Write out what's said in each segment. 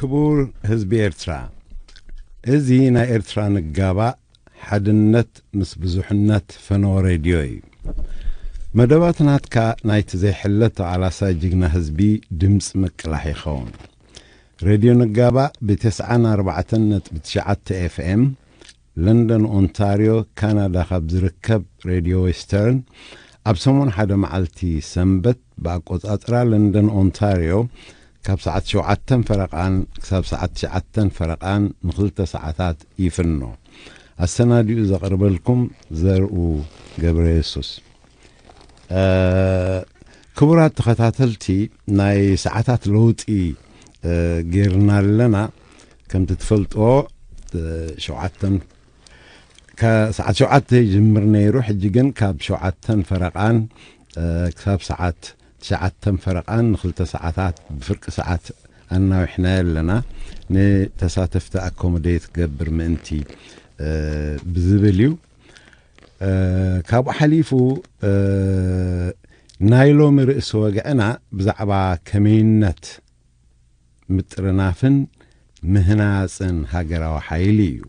ክቡር ህዝቢ ኤርትራ፣ እዚ ናይ ኤርትራ ንጋባእ ሓድነት ምስ ብዙሕነት ፈነወ ሬድዮ እዩ። መደባት ናትካ ናይቲ ዘይሕለ ተቓላሳይ ጅግና ህዝቢ ድምፂ ምቅላሕ ይኸውን። ሬድዮ ንጋባእ ብ94.9 ኤፍኤም፣ ለንደን ኦንታርዮ፣ ካናዳ ካብ ዝርከብ ሬድዮ ዌስተርን፣ ኣብ ሰሙን ሓደ መዓልቲ ሰንበት ብኣቆጻጽራ ለንደን ኦንታርዮ፣ ካብ ሰዓት ሸውዓተን ፈረቓን ክሳብ ሰዓት ትሽዓተን ፈረቓን ንኽልተ ሰዓታት ይፍኖ። ኣሰናዲኡ ዘቕርበልኩም ዘርኡ ገብረ የሱስ። እ፣ ክቡራት ተኸታተልቲ፣ ናይ ሰዓታት ለውጢ፣ እ፣ ጌርና ኣለና። ከምቲ ትፈልጥዎ፣ እ፣ ሸውዓተን፣ ከ-፣ ሰዓት ሸውዓተ ይጅምር ነይሩ። ሕጂ ግን ካብ ሸውዓተን ፈረቓን፣ እ፣ ክሳብ ሰዓት ትሽዓተን ፈረቓን ንኽልተ ሰዓታት ብፍርቂ ሰዓት ኣናዊሕናዮ ኣለና። ንተሳተፍቲ ኣኮሞዴት ክገብር ምእንቲ፣ እ፣ ብዝብል እዩ። እ፣ ካብኡ ሓሊፉ፣ እ፣ ናይ ሎሚ ርእሲ ወግዕና ብዛዕባ ከመይነት ምጥርናፍን ምህናጽን ሃገራዊ ሓይሊ እዩ።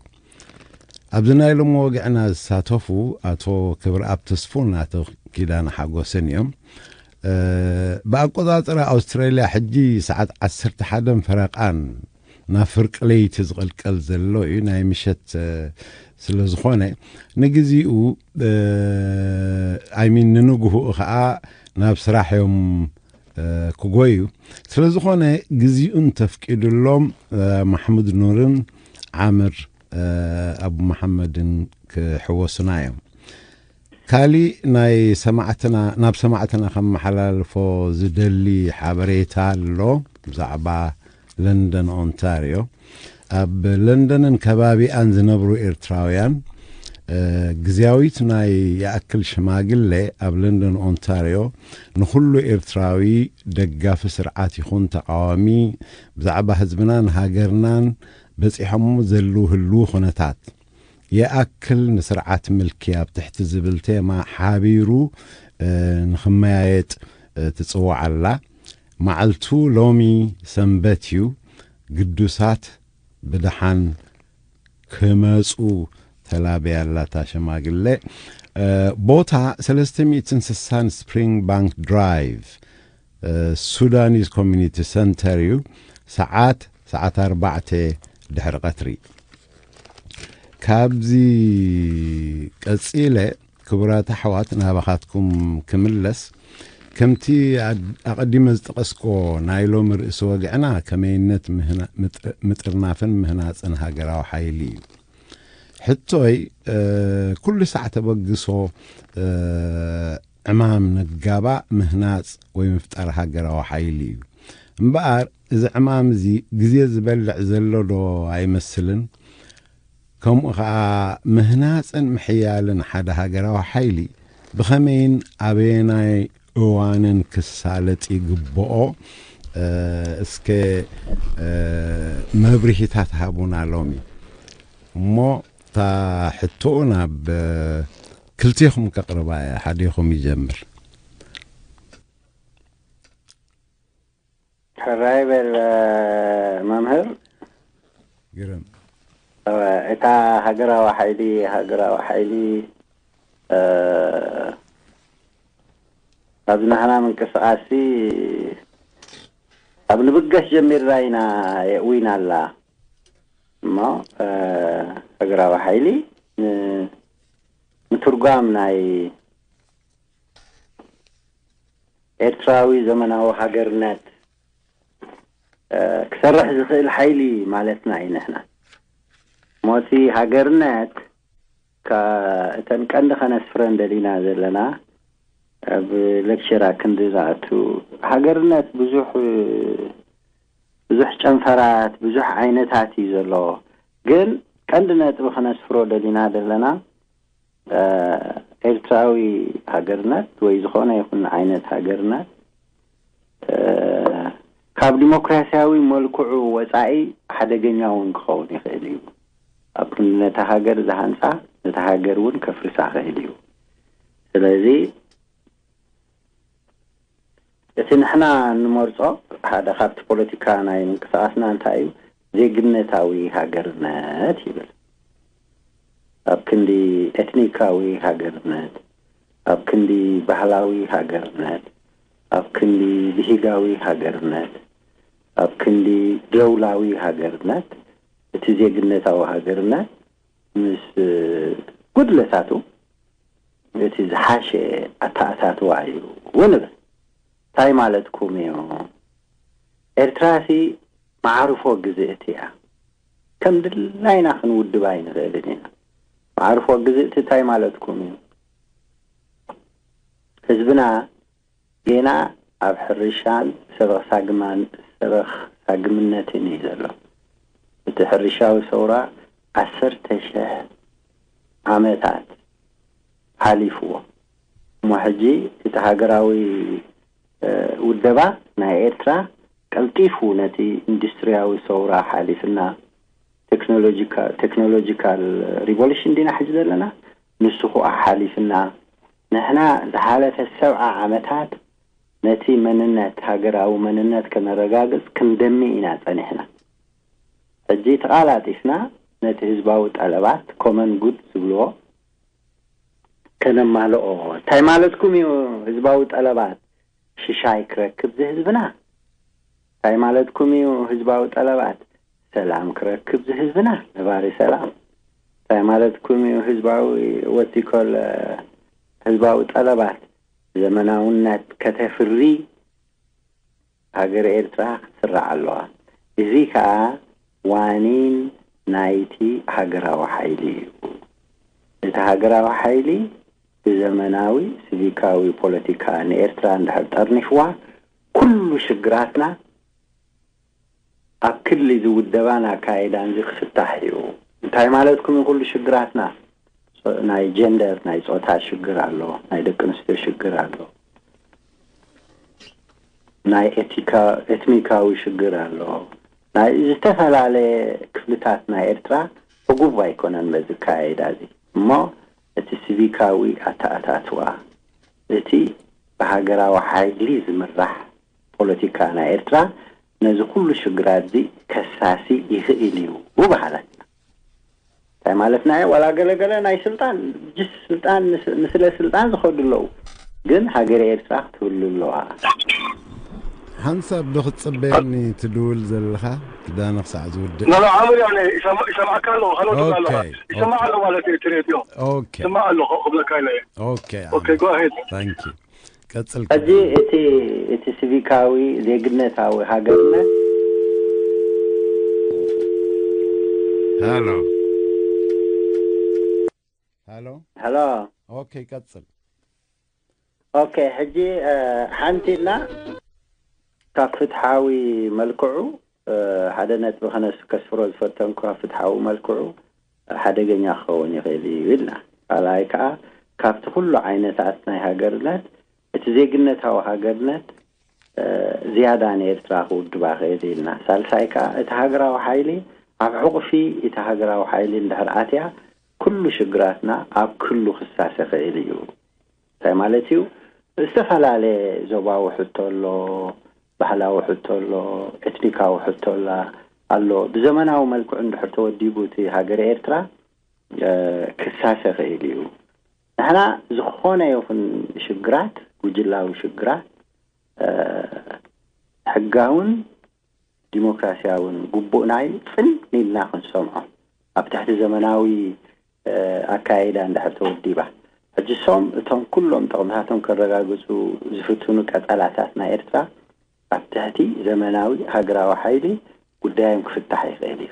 ኣብዚ ናይ ሎሚ ወግዕና ዝሳተፉ ኣቶ ክብረኣብ ተስፉን ኣቶ ኪዳነ ሓጎስን እዮም። እ፣ ብኣቆጻጽራ ኣውስትራልያ ሕጂ ሰዓት ዓሰርተ ሓደን ፈረቓን ናብ ፍርቂ ለይቲ ዝቕልቀል ዘሎ እዩ። ናይ ምሸት፣ እ፣ ስለ ዝኾነ ንግዚኡ፣ እ፣ ኣይሚን ንንግሁኡ ኸኣ ናብ ስራሕ እዮም፣ እ፣ ክጎዩ። ስለ ዝኾነ ግዚኡን ተፍቂዱሎም፣ እ፣ ማሕሙድ ኑርን ዓምር፣ እ፣ ኣቡ መሓመድን ክሕወሱና እዮም። ካሊእ ናይ ሰማዕትና፣ ናብ ሰማዕትና ከመሓላልፎ ዝደሊ ሓበሬታ ኣሎ ብዛዕባ ለንደን ኦንታርዮ። ኣብ ለንደንን ከባቢኣን ዝነብሩ ኤርትራውያን፣ እ፣ ግዝያዊት ናይ ይኣክል ሽማግሌ ኣብ ለንደን ኦንታርዮ ንኹሉ ኤርትራዊ ደጋፊ ስርዓት ይኹን ተቃዋሚ ብዛዕባ ህዝብናን ሃገርናን በጺሖሞ ዘለዉ ህልዉ ኩነታት ይኣክል ንስርዓት ምልኪ ኣብ ትሕቲ ዝብል ቴማ ሓቢሩ፣ እ፣ ንኽመያየጥ፣ እ፣ ትጽውዕ ኣላ። መዓልቱ ሎሚ ሰንበት እዩ። ግዱሳት ብደሓን ክመጹ ተላብያ ኣላ እታ ሽማግለ። እ፣ ቦታ ሰለስተ ሚእትን ስሳን ስፕሪንግ ባንክ ድራይቭ፣ እ፣ ሱዳኒዝ ኮሚኒቲ ሰንተር እዩ። ሰዓት፣ ሰዓት ኣርባዕተ ድሕሪ ቀትሪ። ካብዚ ቀጺለ፣ ክቡራት ኣሕዋት፣ ናባኻትኩም ክምለስ፣ ከምቲ ኣድ-፣ ኣቐዲመ ዝጠቐስክዎ፣ ናይ ሎሚ ርእሲ ወግዕና ከመይነት ምህና-፣ ምጥ-፣ ምጥርናፍን ምህናጽን ሃገራዊ ሓይሊ እዩ። ሕቶይ፣ እ፣ ኩሉ ሳዕ ተበግሶ፣ እ፣ ዕማም ንጋባእ ምህናጽ ወይ ምፍጣር ሃገራዊ ሓይሊ እዩ። እምበኣር፣ እዚ ዕማም እዚ ግዜ ዝበልዕ ዘሎ ዶ ኣይመስልን? ከምኡ ኸኣ፣ ምህናጽን ምሕያልን ሓደ ሃገራዊ ሓይሊ ብኸመይን ኣበየናይ እዋንን ክሳለጥ ይግብኦ? እ፣ እስከ፣ እ፣ መብርሂታት ሃቡና ሎሚ። እሞ እታ ሕቶኡ ናብ፣ እ፣ ክልቴኹም ከቕርባ እየ። ሓዴኹም ይጀምር። ሕራይ በል፣ መምህር። ግርም። እወ፣ እታ ሃገራዊ ሓይሊ፣ ሃገራዊ ሓይሊ፣ እ፣ ኣብዚ ናህና ምንቅስቓስሲ ካብ ንብገስ ጀሚርና ኢና የእዊና ኣላ። እሞ፣ እ፣ ሃገራዊ ሓይሊ ን-፣ ምትርጓም ናይ ኤርትራዊ ዘመናዊ ሃገርነት፣ እ፣ ክሰርሕ ዝኽእል ሓይሊ ማለትና እዩ ንሕና። እሞ እቲ ሃገርነት ከ-፣ እተን ቀንዲ ከነስፍረን ደሊና ዘለና፣ ኣብ ሌክቸር ክንዲ ዝኣቱ፣ ሃገርነት ብዙሕ፣ ብዙሕ ጨንፈራት፣ ብዙሕ ዓይነታት እዩ ዘለዎ። ግን ቀንዲ ነጥቢ ከነስፍሮ ደሊና ዘለና፣ እ፣ ኤርትራዊ ሃገርነት ወይ ዝኾነ ይኹን ዓይነት ሃገርነት፣ እ፣ ካብ ዲሞክራሲያዊ መልክዑ ወጻኢ ሓደገኛ እውን ክኸውን ይኽእል እዩ። ኣብ ክንዲ ነታ ሃገር ዝሃንጻ፣ ነታ ሃገር እውን ከፍርሳ ይኽእል እዩ። ስለዚ እቲ ንሕና እንመርጾ ሓደ ካብቲ ፖለቲካ ናይ ምንቅስቓስና እንታይ እዩ? ዜግነታዊ ሃገርነት ይብል። ኣብ ክንዲ ኤትኒካዊ ሃገርነት፣ ኣብ ክንዲ ባህላዊ ሃገርነት፣ ኣብ ክንዲ ብሂጋዊ ሃገርነት፣ ኣብ ክንዲ ደውላዊ ሃገርነት፣ እቲ ዜግነታዊ ሃገርነት ምስ ጉድለታቱ እቲ ዝሓሸ ኣተኣታትዋ እዩ ንብል። እንታይ ማለትኩም እዩ? ኤርትራሲ መዓርፎ ግዝእቲ እያ። ከም ድላይና ክንውድባ ኣይንኽእልን ኢና። መዓርፎ ግዝእቲ እንታይ ማለትኩም እዩ? ህዝብና ጌና ኣብ ሕርሻን ሰበኽ ሳግማን ሰበኽ ሳግምነትን እዩ ዘሎ። እቲ ሕርሻዊ ሰውራ ዓሰርተ ሽሕ ዓመታት ሓሊፍዎ። እሞ ሕጂ እቲ ሃገራዊ ውደባ ናይ ኤርትራ ቀልጢፉ ነቲ ኢንዱስትሪያዊ ሰውራ ሓሊፍና፣ ቴክኖሎጂካል ሪቮሉሽን ዲና ሕጂ ዘለና፣ ንሱ ኹኣ ሓሊፍና፣ ንሕና ዝሓለፈ ሰብዓ ዓመታት ነቲ መንነት፣ ሃገራዊ መንነት ከነረጋግጽ ክንደሚ ኢና ጸኒሕና። ሕጂ ተቓላጢፍና ነቲ ህዝባዊ ጠለባት ኮመን ጉድ ዝብልዎ ከነማልኦ። እንታይ ማለትኩም እዩ ህዝባዊ ጠለባት? ሽሻይ ክረክብ ዝህዝብና እንታይ ማለትኩም እዩ ህዝባዊ ጠለባት? ሰላም ክረክብ ዝህዝብና ነባሪ ሰላም። እንታይ ማለትኩም እዩ ህዝባዊ ወቲኮል ህዝባዊ ጠለባት? ዘመናውነት ከተፍሪ ሃገር ኤርትራ ክትስራዕ ኣለዋ። እዚ ከኣ ዋኒን ናይቲ ሃገራዊ ሓይሊ እዩ። እቲ ሃገራዊ ሓይሊ ብዘመናዊ ሲቪካዊ ፖለቲካ ንኤርትራ እንድሕር ጠርኒፍዋ፣ ኩሉ ሽግራትና ኣብ ክሊ ዝውደባን ኣካይዳን እዚ ክፍታሕ እዩ። እንታይ ማለትኩም እዩ ኩሉ ሽግራትና? ናይ ጀንደር፣ ናይ ጾታ ሽግር ኣሎ፣ ናይ ደቂ ኣንስትዮ ሽግር ኣሎ፣ ናይ ኤቲካ-፣ ኤትኒካዊ ሽግር ኣሎ። ናይ ዝተፈላለየ ክፍልታት ናይ ኤርትራ ዕጉብ ኣይኮነን በዚ ኣካያይዳ እዚ። እሞ እቲ ሲቪካዊ ኣተኣታትዋ፣ እቲ ብሃገራዊ ሓይሊ ዝምራሕ ፖለቲካ ናይ ኤርትራ ነዚ ኩሉ ሽግራት እዚ ከሳሲ ይኽእል እዩ በሃለትና። እንታይ ማለትና እዩ? ዋላ ገለገለ ናይ ስልጣን፣ ጅስ ስልጣን፣ ምስ-፣ ንስለ ስልጣን ዝኸዱ ኣለዉ። ግን ሃገረ ኤርትራ ክትህሉ ኣለዋ። ሓንሳብ ዶ ክትጽበየኒ ትድውል ዘለኻ? ክዳነ ክሳዕ ዝውድእ። ኖ፣ ኖ፣ ዓምር ያለ ይሰማ-፣ ይሰማዕካ ኣለኹ። ሃሎ ትብላ ኣለኻ። ኦኬ፣ ይሰማዕ ኦኬ። ኣሎ ማለት እዩ፣ እቲ ሬድዮ። ኦኬ። ይሰማዕ ኣለኹ ክብለካ ኢለ እየ። ኦኬ፣ ኦኬ፣ ዓምር። Go ahead። Thank you። ቀጽል ሕጂ ክዳነ። እቲ፣ እቲ ሲቪካዊ ዜግነታዊ ሃገርነት ሃሎ። ሃሎ። ሃሎ። ኦኬ፣ ቀጽል። ኦኬ፣ ሕጂ፣ እ፣ ሓንቲ ኢልና ካብ ፍትሓዊ መልክዑ፣ እ፣ ሓደ ነጥቢ ከነስ-፣ ከስፍሮ ዝፈተንኩ ካብ ፍትሓዊ መልክዑ ሓደገኛ ክኸውን ይኽእል እዩ ኢልና። ካልኣይ ከኣ ካብቲ ኩሉ ዓይነታት ናይ ሃገርነት እቲ ዜግነታዊ ሃገርነት፣ እ፣ ዝያዳ ንኤርትራ ክውድባ ክእል ኢልና። ሳልሳይ ከኣ እቲ ሃገራዊ ሓይሊ ኣብ ሕቑፊ እቲ ሃገራዊ ሓይሊ እንድሕር ኣትያ ኩሉ ሽግራትና ኣብ ክሉ ክሳሰ ክእል እዩ። እንታይ ማለት እዩ? ዝተፈላለየ ዞባዊ ሕቶ ኣሎ፣ ባህላዊ ሕቶ ኣሎ፣ ኤትኒካዊ ሕቶ ኣላ፣ ኣሎ። ብዘመናዊ መልክዑ እንድሕር ተወዲቡ እቲ ሃገረ ኤርትራ፣ እ፣ ክሳሰ ክእል እዩ። ንሕና ዝኾነ ይኹን ሽግራት፣ ጉጅላዊ ሽግራት፣ እ፣ ሕጋውን ዲሞክራሲያውን ግቡእና እዩ፣ ጽን ኢልና ክንሰምዖ። ኣብ ትሕቲ ዘመናዊ፣ እ፣ ኣካያይዳ እንድሕር ተወዲባ። ሕጂ እሶም እቶም ኩሎም ጥቕምታቶም ከረጋግጹ ዝፍትኑ ቀጸላታት ናይ ኤርትራ ኣብ ትሕቲ ዘመናዊ ሃገራዊ ሓይሊ ጉዳዮም ክፍታሕ ይኽእል እዩ።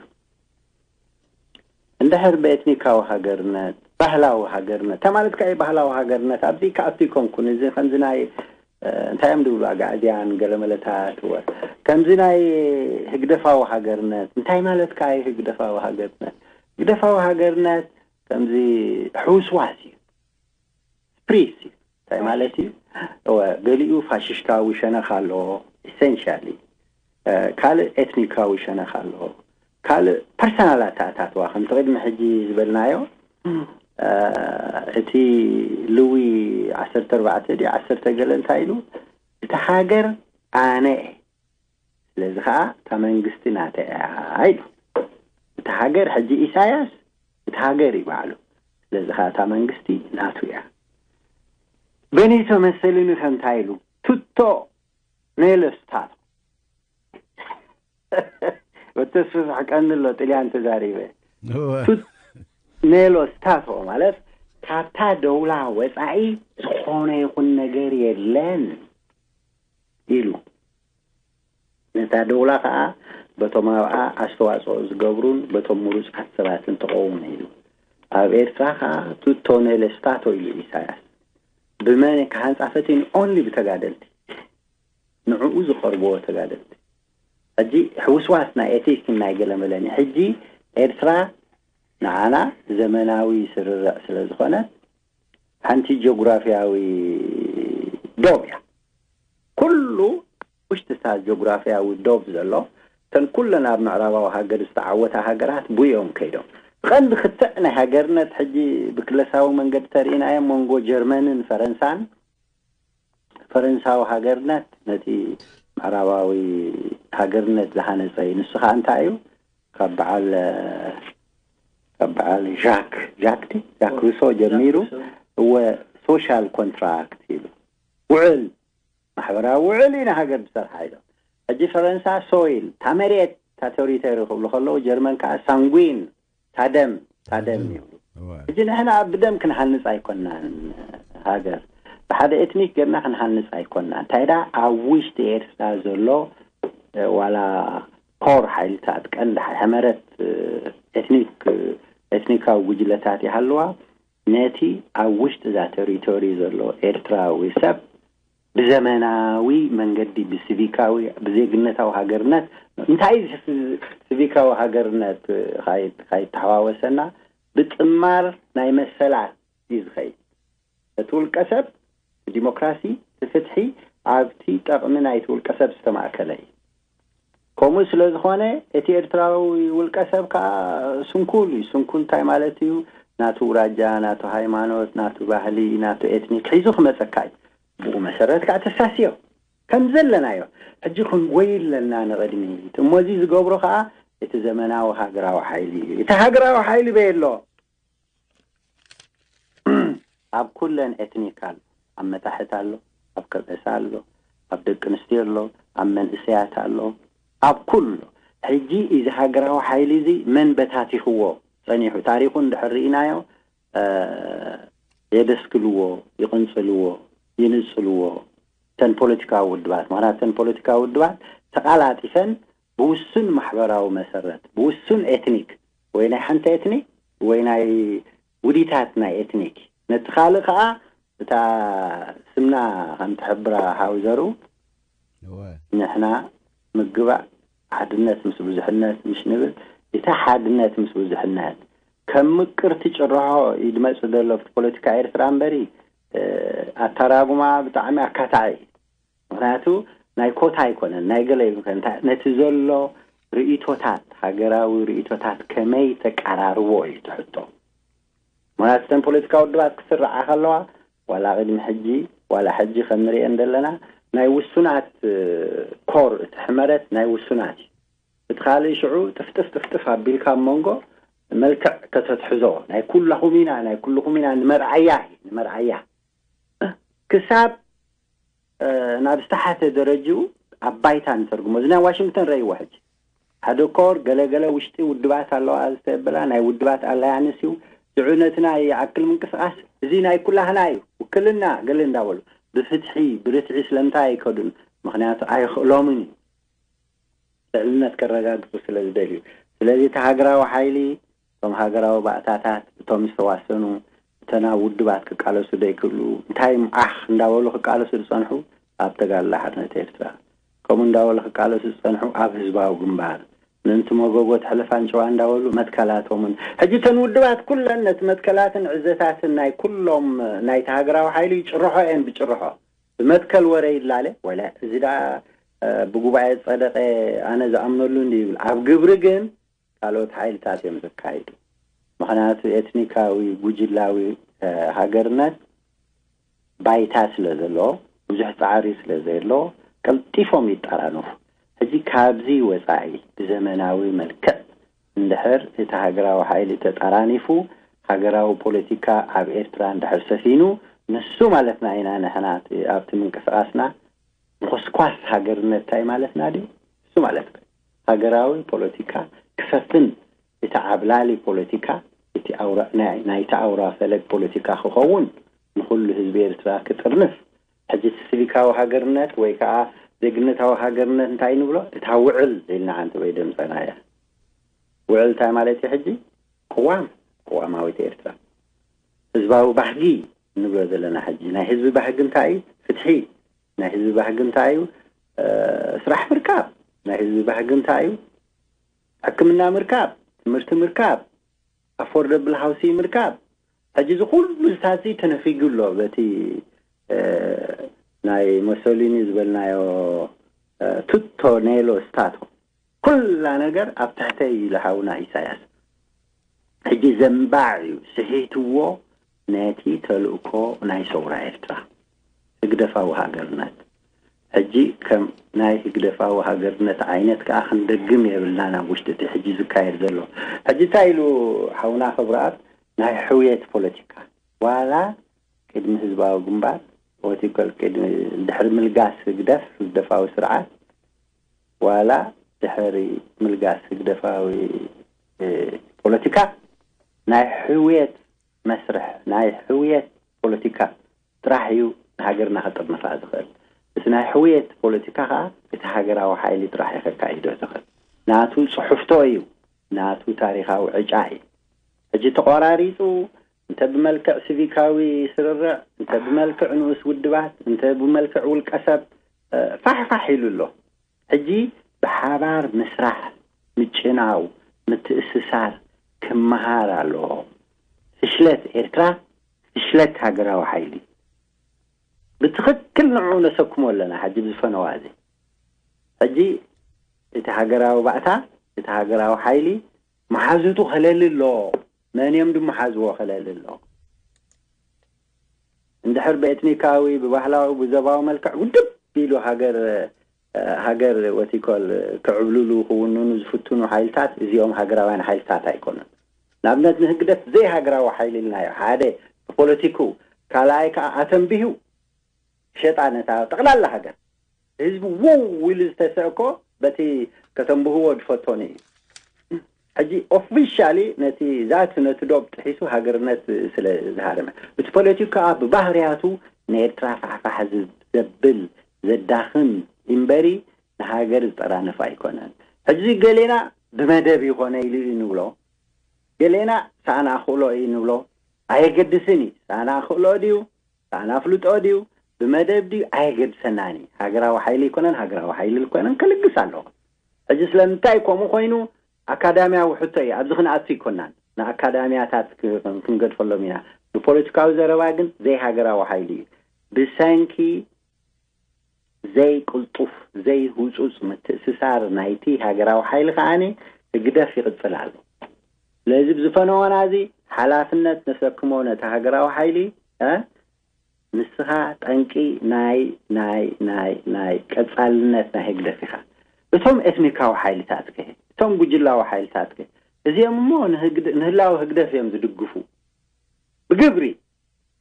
እንድሕር ብኤትኒካዊ ሃገርነት፣ ባህላዊ ሃገርነት፣ እንታይ ማለት ከኣ እዩ ባህላዊ ሃገርነት? ኣብዚ ክኣቱ ኣይኮንኩን። እዚ ከምዚ ናይ፣ እ፣ እንታይ እዮም ዝብሉ ኣጋዕዝያን ገለመለታት፣ ወ-፣ ከምዚ ናይ ህግደፋዊ ሃገርነት፣ እንታይ ማለት ከኣ እዩ ህግደፋዊ ሃገርነት? ህግደፋዊ ሃገርነት ከምዚ ሕውስዋስ እዩ። ስፕሪት እዩ። እንታይ ማለት እዩ? እወ፣ ገሊኡ ፋሽስታዊ ሸነኽ ኣለዎ፣ ኢሰንሻሊ። እ፣ ካልእ ኤትኒካዊ ሸነኽ ኣለዎ። ካልእ ፐርሰናል ኣተኣታትዋ፣ ከምቲ ቅድሚ ሕጂ ዝበልናዮ፣ እ፣ እቲ ልዊ ዓሰርተ ኣርባዕተ ድዩ ዓሰርተ ገለ እንታይ ኢሉ? "እቲ ሃገር ኣነ እየ። ስለዚ ኸኣ እታ መንግስቲ ናተይ እያ" ኢሉ። እቲ ሃገር ሕጂ ኢሳያስ እቲ ሃገር እዩ ባዕሉ። ስለዚ ከዓ እታ መንግስቲ ናቱ እያ። በኒቶ መሰልኒ ከምታይ ኢሉ ቱቶ ኔሎ ስታቶ ወተስፍሕ ቀኒ ኣሎ ጥልያን ተዛሪበ። ቱት ኔሎ ስታቶ ማለት ካብታ ደውላ ወፃኢ ዝኾነ ይኹን ነገር የለን ኢሉ። ነታ ደውላ ከዓ በቶም ኣብኣ ኣስተዋፅኦ ዝገብሩን በቶም ምሩፃት ሰባትን ተቐውሞ ኢሉ። ኣብ ኤርትራ ከዓ ቱቶ ኔሎ ስታቶ ኢሉ ኢሳያስ። ብመን ክሃንፃ ፈቲኑ? ኦንሊ ብተጋደልቲ፣ ንዕኡ ዝቐርብዎ ተጋደልቲ። ሕጂ ሕውስዋስ ናይ ኤቲክን ናይ ገለመለን እዩ። ሕጂ ኤርትራ ንዓና ዘመናዊ ስርርዕ ስለ ዝኾነ ሓንቲ ጂኦግራፊያዊ ዶብ እያ። ኩሉ ውሽጢ እታ ጂኦግራፊያዊ ዶብ ዘሎ እተን ኩለን ኣብ ምዕራባዊ ሃገር ዝተዓወታ ሃገራት ብኡ እዮም ከይዶም። ብቐንዲ ክትዕ ናይ ሃገርነት ሕጂ ብክለሳዊ መንገዲ ተርኢናዮ መንጎ ጀርመንን ፈረንሳን ፈረንሳዊ ሃገርነት ነቲ ምዕራባዊ ሃገርነት ዝሃነፀ እዩ። ንሱ ከዓ እንታይ እዩ? ካብ በዓል ካብ በዓል ጃክ ጃክ ዲ ጃክ ሩሶ ጀሚሩ እወ ሶሻል ኮንትራክት ኢሉ ውዕል ማሕበራዊ ውዕል ኢና ሃገር ዝሰርሓ ኢሎም። ሕጂ ፈረንሳ ሶይል እታ መሬት እታ ቴሪቶሪ ክብሉ ከለዉ ጀርመን ከዓ ሳንጉዊን ታደም ታደም ይብሉ። ሕጂ ንሕና ብደም ክንሃንፅ ኣይኮናን ሃገር ብሓደ ኤትኒክ ገርና ክንሃንፅ ኣይኮናን። እንታይ ዳ ኣብ ውሽጢ ኤርትራ ዘሎ ዋላ ኮር ሓይልታት ቀንዲ ሕመረት ኤትኒክ ኤትኒካዊ ጉጅለታት ይሃልዋ ነቲ ኣብ ውሽጢ እዛ ቴሪቶሪ ዘሎ ኤርትራዊ ሰብ ብዘመናዊ መንገዲ ብሲቪካዊ ብዜግነታዊ ሃገርነት እንታይ እዩ እዚ ሲቪካዊ ሃገርነት ካይተሓዋወሰና ብጥማር ናይ መሰላት እዩ ዝኸይድ። እቲ ውልቀ ሰብ ብዲሞክራሲ ብፍትሒ ኣብቲ ጠቕሚ ናይቲ ውልቀ ሰብ ዝተማእከለ እዩ። ከምኡ ስለ ዝኾነ እቲ ኤርትራዊ ውልቀ ሰብ ከዓ ስንኩል እዩ። ስንኩል እንታይ ማለት እዩ? ናቱ ውራጃ፣ ናቱ ሃይማኖት፣ ናቱ ባህሊ፣ ናቱ ኤትኒክ ሒዙ ክመፀካ እዩ። ብኡ መሰረት ከዓ ተሳስዮ ከም ዘለናዮ ሕጂ ክንጎይ ኣለና ንቕድሚት። እሞ እዚ ዝገብሮ ከዓ እቲ ዘመናዊ ሃገራዊ ሓይሊ እዩ። እቲ ሃገራዊ ሓይሊ በየ ኣሎ ኣብ ኩለን ኤትኒክ ኣሎ፣ ኣብ መታሕት ኣሎ፣ ኣብ ከበሳ ኣሎ፣ ኣብ ደቂ ኣንስትዮ ኣሎ፣ ኣብ መንእሰያት ኣሎ፣ ኣብ ኩሉ። ሕጂ እዚ ሃገራዊ ሓይሊ እዚ መን በታቲኽዎ ጸኒሑ? ታሪኹ እንድሕር ርኢናዮ፣ እ፣ የደስክልዎ፣ ይቕንጽልዎ፣ ይንጽልዎ እተን ፖለቲካዊ ውድባት። ምኽንያቱ እተን ፖለቲካዊ ውድባት ተቓላጢፈን ብውሱን ማሕበራዊ መሰረት፣ ብውሱን ኤትኒክ፣ ወይ ናይ ሓንቲ ኤትኒክ ወይ ናይ ውዲታት ናይ ኤትኒክ፣ ነቲ ካልእ ከኣ እታ ስምና ከም ትሕብራ ሓውዘሩ እወ። ንሕና ምግባእ ሓድነት ምስ ብዙሕነት ምሽ ንብል፣ እቲ ሓድነት ምስ ብዙሕነት ከም ምቅርቲ ጭርሖ እዩ ድመጽእ ዘሎ ኣብቲ ፖለቲካ ኤርትራ እምበሪ፣ እ፣ ኣተራጉማ ብጣዕሚ ኣካታዒ እዩ። ምኽንያቱ ናይ ኮታ ኣይኮነን፣ ናይ ገለ ኣይኮነን። እንታይ ነቲ ዘሎ ርእይቶታት፣ ሃገራዊ ርእይቶታት ከመይ ተቀራርቦ እዩ እቲ ሕቶ። ምኽንያቱ እተን ፖለቲካዊ ውድባት ክስርዓ ከለዋ፣ ዋላ ቅድሚ ሕጂ፣ ዋላ ሕጂ ከም ንሪኤን ዘለና፣ ናይ ውሱናት፣ እ፣ ኮር እቲ ሕመረት ናይ ውሱናት እዩ። እቲ ካልእ ሽዑ ጥፍጥፍ ጥፍጥፍ ኣቢልካ ኣብ መንጎ መልክዕ ከተትሕዞ፣ ናይ ኩላኹም ኢና፣ ናይ ኩልኹም ኢና፣ ንመርኣያ እዩ፣ ንመርኣያ። ክሳብ፣ እ፣ ናብ ዝተሓተ ደረጅኡ ኣብ ባይታ ንተርጉሞ። እዚ ናይ ዋሽንግተን ረእይዎ ሕጂ። ሓደ ኮር ገለገለ ውሽጢ ውድባት ኣለዋ ዝተብላ ናይ ውድባት ኣላያንስ እዩ። ሽዑ ነቲ ናይ ይኣክል ምንቅስቓስ፣ እዚ ናይ ኩላህና እዩ፣ ውክልና ገለ እንዳበሉ፣ ብፍትሒ፣ ብርትዒ ስለምንታይ ኣይከዱን? ምኽንያቱ ኣይኽእሎምን እዩ። ልዕልነት ከረጋግጹ ስለ ዝደልዩ። ስለዚ እቲ ሃገራዊ ሓይሊ፣ እቶም ሃገራዊ ባእታታት፣ እቶም ዝተዋሰኑ፣ እተን ኣብ ውድባት ክቃለሱ ዘይክእሉ፣ እንታይ እም ዓኽ እንዳበሉ ክቃለሱ ዝጸንሑ ኣብ ተጋድሎ ሓርነት ኤርትራ፣ ከምኡ እንዳበሉ ክቃለሱ ዝጸንሑ ኣብ ህዝባዊ ግንባር፣ ምእንቲ መጎጎ ተሕልፍ ኣንጭዋ እንዳበሉ መትከላቶምን፣ ሕጂ እተን ውድባት ኩለን ነቲ መትከላትን ዕዘታትን ናይ ኩሎም ናይቲ ሃገራዊ ሓይሊ ጭርሖ እየን ብጭርሖ። ብመትከል ወረ ይላለ፣ ወላ እዚ ደኣ፣ እ፣ ብጉባኤ ዝጸደቐ ኣነ ዝኣምነሉ እንዲ ይብል። ኣብ ግብሪ ግን ካልኦት ሓይልታት እዮም ዘካይዱ። ምኽንያቱ ኤትኒካዊ ጉጅላዊ፣ እ፣ ሃገርነት ባይታ ስለ ዘለዎ፣ ብዙሕ ጻዕሪ ስለ ዘየለዎ፣ ቀልጢፎም ይጠራነፉ። ሕጂ ካብዚ ወጻኢ ብዘመናዊ መልክዕ እንድሕር እቲ ሃገራዊ ሓይሊ ተጠራኒፉ፣ ሃገራዊ ፖለቲካ ኣብ ኤርትራ እንድሕር ሰፊኑ፣ ንሱ ማለትና ኢና። ንሕና ኣብቲ ምንቅስቃስና ምኹስኳስ ሃገርነት እንታይ ማለትና ድዩ? እሱ ማለት ሃገራዊ ፖለቲካ ክሰፍን፣ እቲ ዓብላሊ ፖለቲካ፣ እቲ ኣውራ ናይ ናይቲ ኣውራ ፈለግ ፖለቲካ ክኸውን፣ ንኹሉ ህዝቢ ኤርትራ ክጥርንፍ። ሕጂ እቲ ሲቪካዊ ሃገርነት ወይ ከዓ ዜግነታዊ ሃገርነት እንታይ ንብሎ? እታ ውዕል ኢልና ዓንተ ወይ ደምፀናያ። ውዕል እንታይ ማለት እዩ? ሕጂ ቅዋም፣ ቅዋማዊት ኤርትራ፣ ህዝባዊ ባህጊ ንብሎ ዘለና። ሕጂ ናይ ህዝቢ ባህጊ እንታይ እዩ? ፍትሒ። ናይ ህዝቢ ባህጊ እንታይ እዩ? ስራሕ ምርካብ። ናይ ህዝቢ ባህጊ እንታይ እዩ? ሕክምና ምርካብ፣ ትምህርቲ ምርካብ፣ ኣፎርደብል ሃውሲ ምርካብ። ሕጂ እዚ ኩሉ ዝታዚ ተነፊጉ ኣሎ በቲ ናይ ሞሶሊኒ ዝበልናዮ ቱቶ ኔሎ ስታቶ። ኩላ ነገር ኣብ ትሕተይ ኢሉ ሓውና ኢሳያስ። ሕጂ ዘንባዕ እዩ ስሒትዎ ነቲ ተልእኮ ናይ ሰውራ ኤርትራ፣ ህግደፋዊ ሃገርነት። ሕጂ ከም ናይ ህግደፋዊ ሃገርነት ዓይነት ከኣ ክንደግም የብልና ናብ ውሽጢ እቲ ሕጂ ዝካየድ ዘሎ። ሕጂ እንታይ ኢሉ ሓውና ክብርኣት ናይ ሕውየት ፖለቲካ፣ ዋላ ቅድሚ ህዝባዊ ግንባር ወቲኮል ቅድሚ ድሕሪ ምልጋስ ህግደፍ፣ ህግደፋዊ ስርዓት፣ ዋላ ድሕሪ ምልጋስ ህግደፋዊ ፖለቲካ ናይ ሕውየት መስርሕ፣ ናይ ሕውየት ፖለቲካ ጥራሕ እዩ ንሃገርና ከጥርንፋ ዝኽእል። እቲ ናይ ሕውየት ፖለቲካ ከዓ እቲ ሃገራዊ ሓይሊ ጥራሕ እዩ ከካይዶ ዝኽእል። ናቱ ፅሑፍቶ እዩ፣ ናቱ ታሪኻዊ ዕጫ እዩ። ሕጂ ተቆራሪፁ እንተ ብመልክዕ ሲቪካዊ ስርርዕ፣ እንተ ብመልክዕ ንኡስ ውድባት፣ እንተ ብመልክዕ ውልቀሰብ ፋሕፋሕ ኢሉ ኣሎ። ሕጂ ብሓባር ምስራሕ፣ ምጭናው፣ ምትእስሳር ክመሃር ኣለዎ። ፍሽለት ኤርትራ ፍሽለት ሃገራዊ ሓይሊ። ብትኽክል ንዕኡ ነሰክሞ ኣለና። ሕጂ ብዝፈነዋ እዚ ሕጂ እቲ ሃገራዊ ባእታ፣ እቲ ሃገራዊ ሓይሊ መሓዙቱ ከለሊ ኣለዎ። መን እዮም ድመሓዝዎ ከለሊ ኣለዎ። እንድሕር ብኤትኒካዊ፣ ብባህላዊ፣ ብዘባዊ መልክዕ ውድብ ኢሉ ሃገር ሃገር ወቲኮል ክዕብልሉ ክውንኑ ዝፍትኑ ሓይልታት እዚኦም ሃገራውያን ሓይልታት ኣይኮኑን። ንኣብነት ንህግደፍ ዘይሃገራዊ ሓይሊ ኢልናዮ። ሓደ ብፖለቲኩ፣ ካልኣይ ከዓ ኣተንቢሁ ሸጣ ነታ ጠቕላላ ሃገር። ህዝቢ ውው ኢሉ ዝተሰእኮ በቲ ከተንብህዎ ዝፈቶኒ እዩ። ሕጂ ኦፊሻሊ ነቲ ዛት ነቲ ዶብ ጥሒሱ ሃገርነት ስለ ዝሃረመ፣ እቲ ፖለቲካ ከዓ ብባህርያቱ ንኤርትራ ፋሕፋሕ ዘብል ዘዳኽም እምበሪ ንሃገር ዝጠራነፍ ኣይኮነን። ሕጂ ገሌና ብመደብ ይኾነ ኢሉ እዩ ንብሎ፣ ገሌና ሳእና ኣኽእሎ እዩ ንብሎ። ኣየገድስን እዩ። ሳእና ኣኽእሎ ድዩ ሳእና ኣፍልጦ ድዩ ብመደብ ድዩ ኣየገድሰናን እዩ። ሃገራዊ ሓይሊ ይኮነን ሃገራዊ ሓይሊ ይኮነን ክልግስ ኣለዎ። ሕጂ ስለምንታይ ከምኡ ኮይኑ ኣካዳሚያዊ ሕቶ እዩ። ኣብዚ ክንኣቱ ይኮናን ንኣካዳሚያታት ክንገድፈሎም ኢና። ብፖለቲካዊ ዘረባ ግን ዘይሃገራዊ ሓይሊ እዩ። ብሰንኪ ዘይቅልጡፍ ዘይህፁፅ ምትእስሳር ናይቲ ሃገራዊ ሓይሊ ከዓኒ ህግደፍ ይቕፅል ኣሎ። ስለዚ ብዝፈነወና እዚ ሓላፍነት ነሰክሞ ነቲ ሃገራዊ ሓይሊ። ንስኻ ጠንቂ ናይ ናይ ናይ ናይ ቀፃልነት ናይ ህግደፍ ኢኻ። እቶም ኤትኒካዊ ሓይልታት ከ፣ እቶም ጉጅላዊ ሓይልታት ከ? እዚኦም እሞ ንህላዊ ህግደፍ እዮም ዝድግፉ። ብግብሪ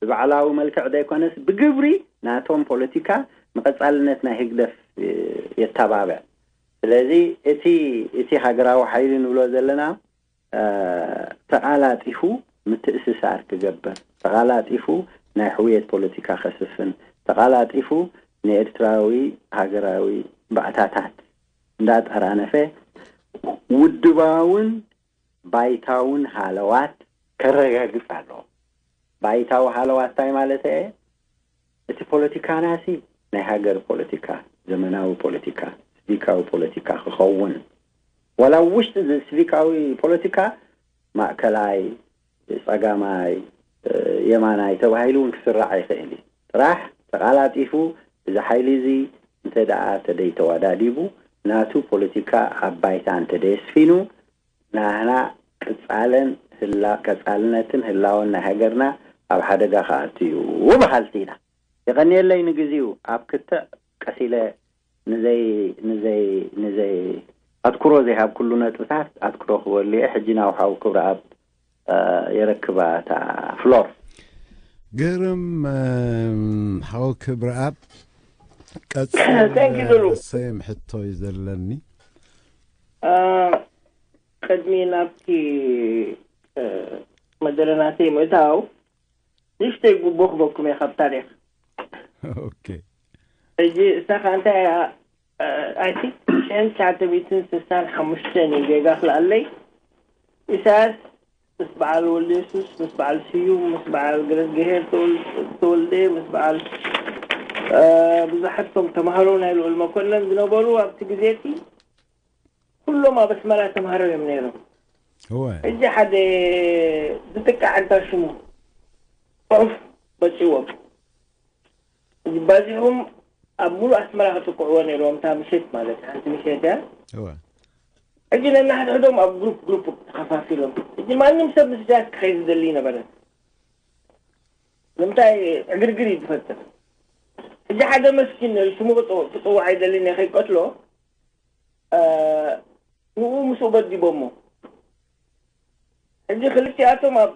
ብባዕላዊ መልክዕ ዘይኮነስ ብግብሪ ናቶም ፖለቲካ ንቐፃልነት ናይ ህግደፍ የተባብዕ። ስለዚ እቲ እቲ ሃገራዊ ሓይሊ ንብሎ ዘለና ተቓላጢፉ ምትእስሳር ክገብር፣ ተቓላጢፉ ናይ ሕውየት ፖለቲካ ከስፍን፣ ተቓላጢፉ ንኤርትራዊ ሃገራዊ ባእታታት እንዳጠራነፈ ውድባውን ባይታውን ሃለዋት ከረጋግጽ ኣለዎ። ባይታዊ ሃለዋት እንታይ ማለት እየ? እቲ ፖለቲካናሲ ናይ ሃገር ፖለቲካ፣ ዘመናዊ ፖለቲካ፣ ሲቪካዊ ፖለቲካ ክኸውን፣ ዋላ ውሽጢ እዚ ሲቪካዊ ፖለቲካ ማእከላይ፣ ጸጋማይ፣ የማናይ ተባሂሉ እውን ክስራዕ ይኽእል እዩ። ጥራሕ ተቓላጢፉ እዚ ሓይሊ እዚ እንተ ደኣ ተደይተዋዳዲቡ ናቱ ፖለቲካ ኣብ ባይታ እንተ ደየስፊኑ ናህና ቅጻለን ህላ ቀጻልነትን ህላወን ናይ ሃገርና ኣብ ሓደጋ ክኣቱ እዩ በሃልቲ ኢና። የቐንየለይ ንግዚኡ ኣብ ክትዕ ቀሲለ ንዘይ ንዘይ ንዘይ ኣትኩሮ ዘይሃብኩሉ ነጥብታት ኣትኩሮ ክበሉ እየ። ሕጂ ናብ ሓው ክብረኣብ የረክባ እታ ፍሎር። ግርም ሓወክ ብርኣብ ቀጽል። ሰም ሕቶ እዩ ዘለኒ። ቅድሚ ናብቲ መደረናተይ ምእታው ንሽተይ ጉቦ ክበኩም እየ ካብ ታሪክ። ኦኬ። ሕጂ እሳኻ እንታይ እያ? ኣይቲ ሽሕን ትሽዓተ ሚእትን ስሳን ሓሙሽተን እዩ ጌጋ ክልኣለይ። ኢሳያስ ምስ በዓል ወልደ የሱስ፣ ምስ በዓል ስዩም፣ ምስ በዓል ገረዝግሄር ተወልደ፣ ምስ በዓል ብዙሓት ቶም ተምሃሮ ናይ ልኡል መኮነን ዝነበሩ ኣብቲ ግዜ እቲ ኩሎም ኣብ ኣስመራ ተምሃሮ እዮም ነይሮም። ሕጂ ሓደ ዝጥቃዕ እንታ ሽሙ ጽሑፍ መጺዎም ባዚኹም ኣብ ሙሉእ ኣስመራ ክጥቅዕዎ ነይርዎም። እታ ምሸት ማለት ሓንቲ ምሸት እያ። ሕጂ ነናሕድሕዶም ኣብ ግሩፕ ግሩፕ ተኸፋፊሎም፣ ሕጂ ማንም ሰብ ምስ ኢሳያስ ክኸይድ ዝደሊ ነበረ። ንምንታይ ዕግርግር እዩ ዝፈጥር። ሕጂ ሓደ መስኪን ሽሙ ክጽውዕ ኣይደልን እየ ከይቀትሎ፣ ንኡ ምስኡ በዲቦሞ። ሕጂ ክልቲኣቶም ኣብ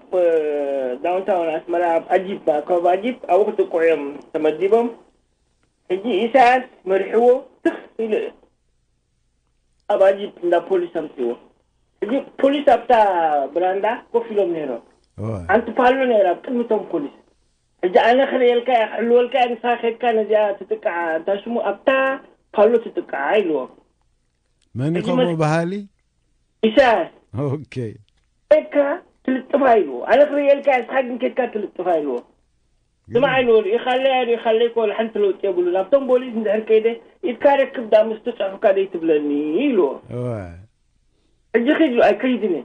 ዳውንታውን ኣስመራ ኣብ ኣጂፕ ኣከባቢ ኣጂፕ ኣብኡ ክጥቅዑ እዮም ተመዲቦም። ሕጂ ኢሳያስ መሪሕዎ ትኽ ኢሉ ኣብ ኣጂፕ እንዳ ፖሊስ ኣምፅዎ። ሕጂ ፖሊስ ኣብታ ብራንዳ ኮፍ ኢሎም ነይሮም። ሓንቲ ፓሎ ነይራ ኣብ ቅድሚቶም ፖሊስ። ሕጂ ኣነ ክርእየልካ እየ ክሕልወልካ እየ፣ ንስኻ ከድካ ነዚኣ ትጥቃዓ፣ እንታይ ሽሙ ኣብታ ፓሎ ትጥቃዓ ኢልዎም። መን እዩ ከምኡ በሃሊ? ኢሳያስ። ኦኬ። ከድካ ትልጥፋ ኢልዎ። ኣነ ክርእየልካ እየ፣ ንስኻ ግን ከድካ ትልጥፋ ኢልዎ። ስማዕ ኢልዎ፣ ርኢኻለይ ኣይርኢኻለይ እኮ ሓንቲ ለውጢ የብሉን። ኣብቶም ፖሊስ እንድሕር ከይደ ኢድካ ረክብ ደኣ ምስቲ ጽሑፍካ ደይትብለኒ ኢልዎ። እወ። ሕጂ ኺድ ኢሉ ኣይከይድን እየ።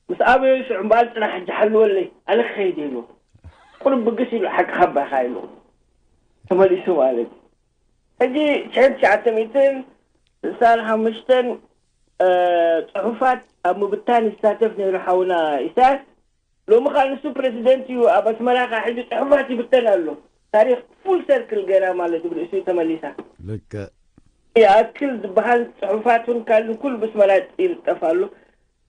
ምስ ኣበዮ ሽዑ እምበኣር ጽናሕ ሕጂ ሓልወለይ፣ ኣነ ክኸይድ ኢሉ። ቁሩብ ብግስ ኢሉ ሓቅኻ ኣባኻ ኢሉ። ተመሊሱ ማለት እዩ። ሕጂ ሽሕን ትሽዓተ ሚእትን ስሳን ሓሙሽተን ጽሑፋት ኣብ ምብታን ይሳተፍ ነይሩ ሓውና ኢሳያስ። ሎሚ ኸኣ ንሱ ፕረዚደንት እዩ፣ ኣብ ኣስመራ ኸኣ ሕጂ ጽሑፋት ይብተን ኣሎ። ታሪኽ ፉል ሰርክል ገይራ ማለት እዩ፣ ብርእሲኡ ተመሊሳ። ልክዕ። ይኣክል ዝበሃል ጽሑፋት እውን ካልእ ኩሉ ብስመራ ይልጠፍ ኣሎ።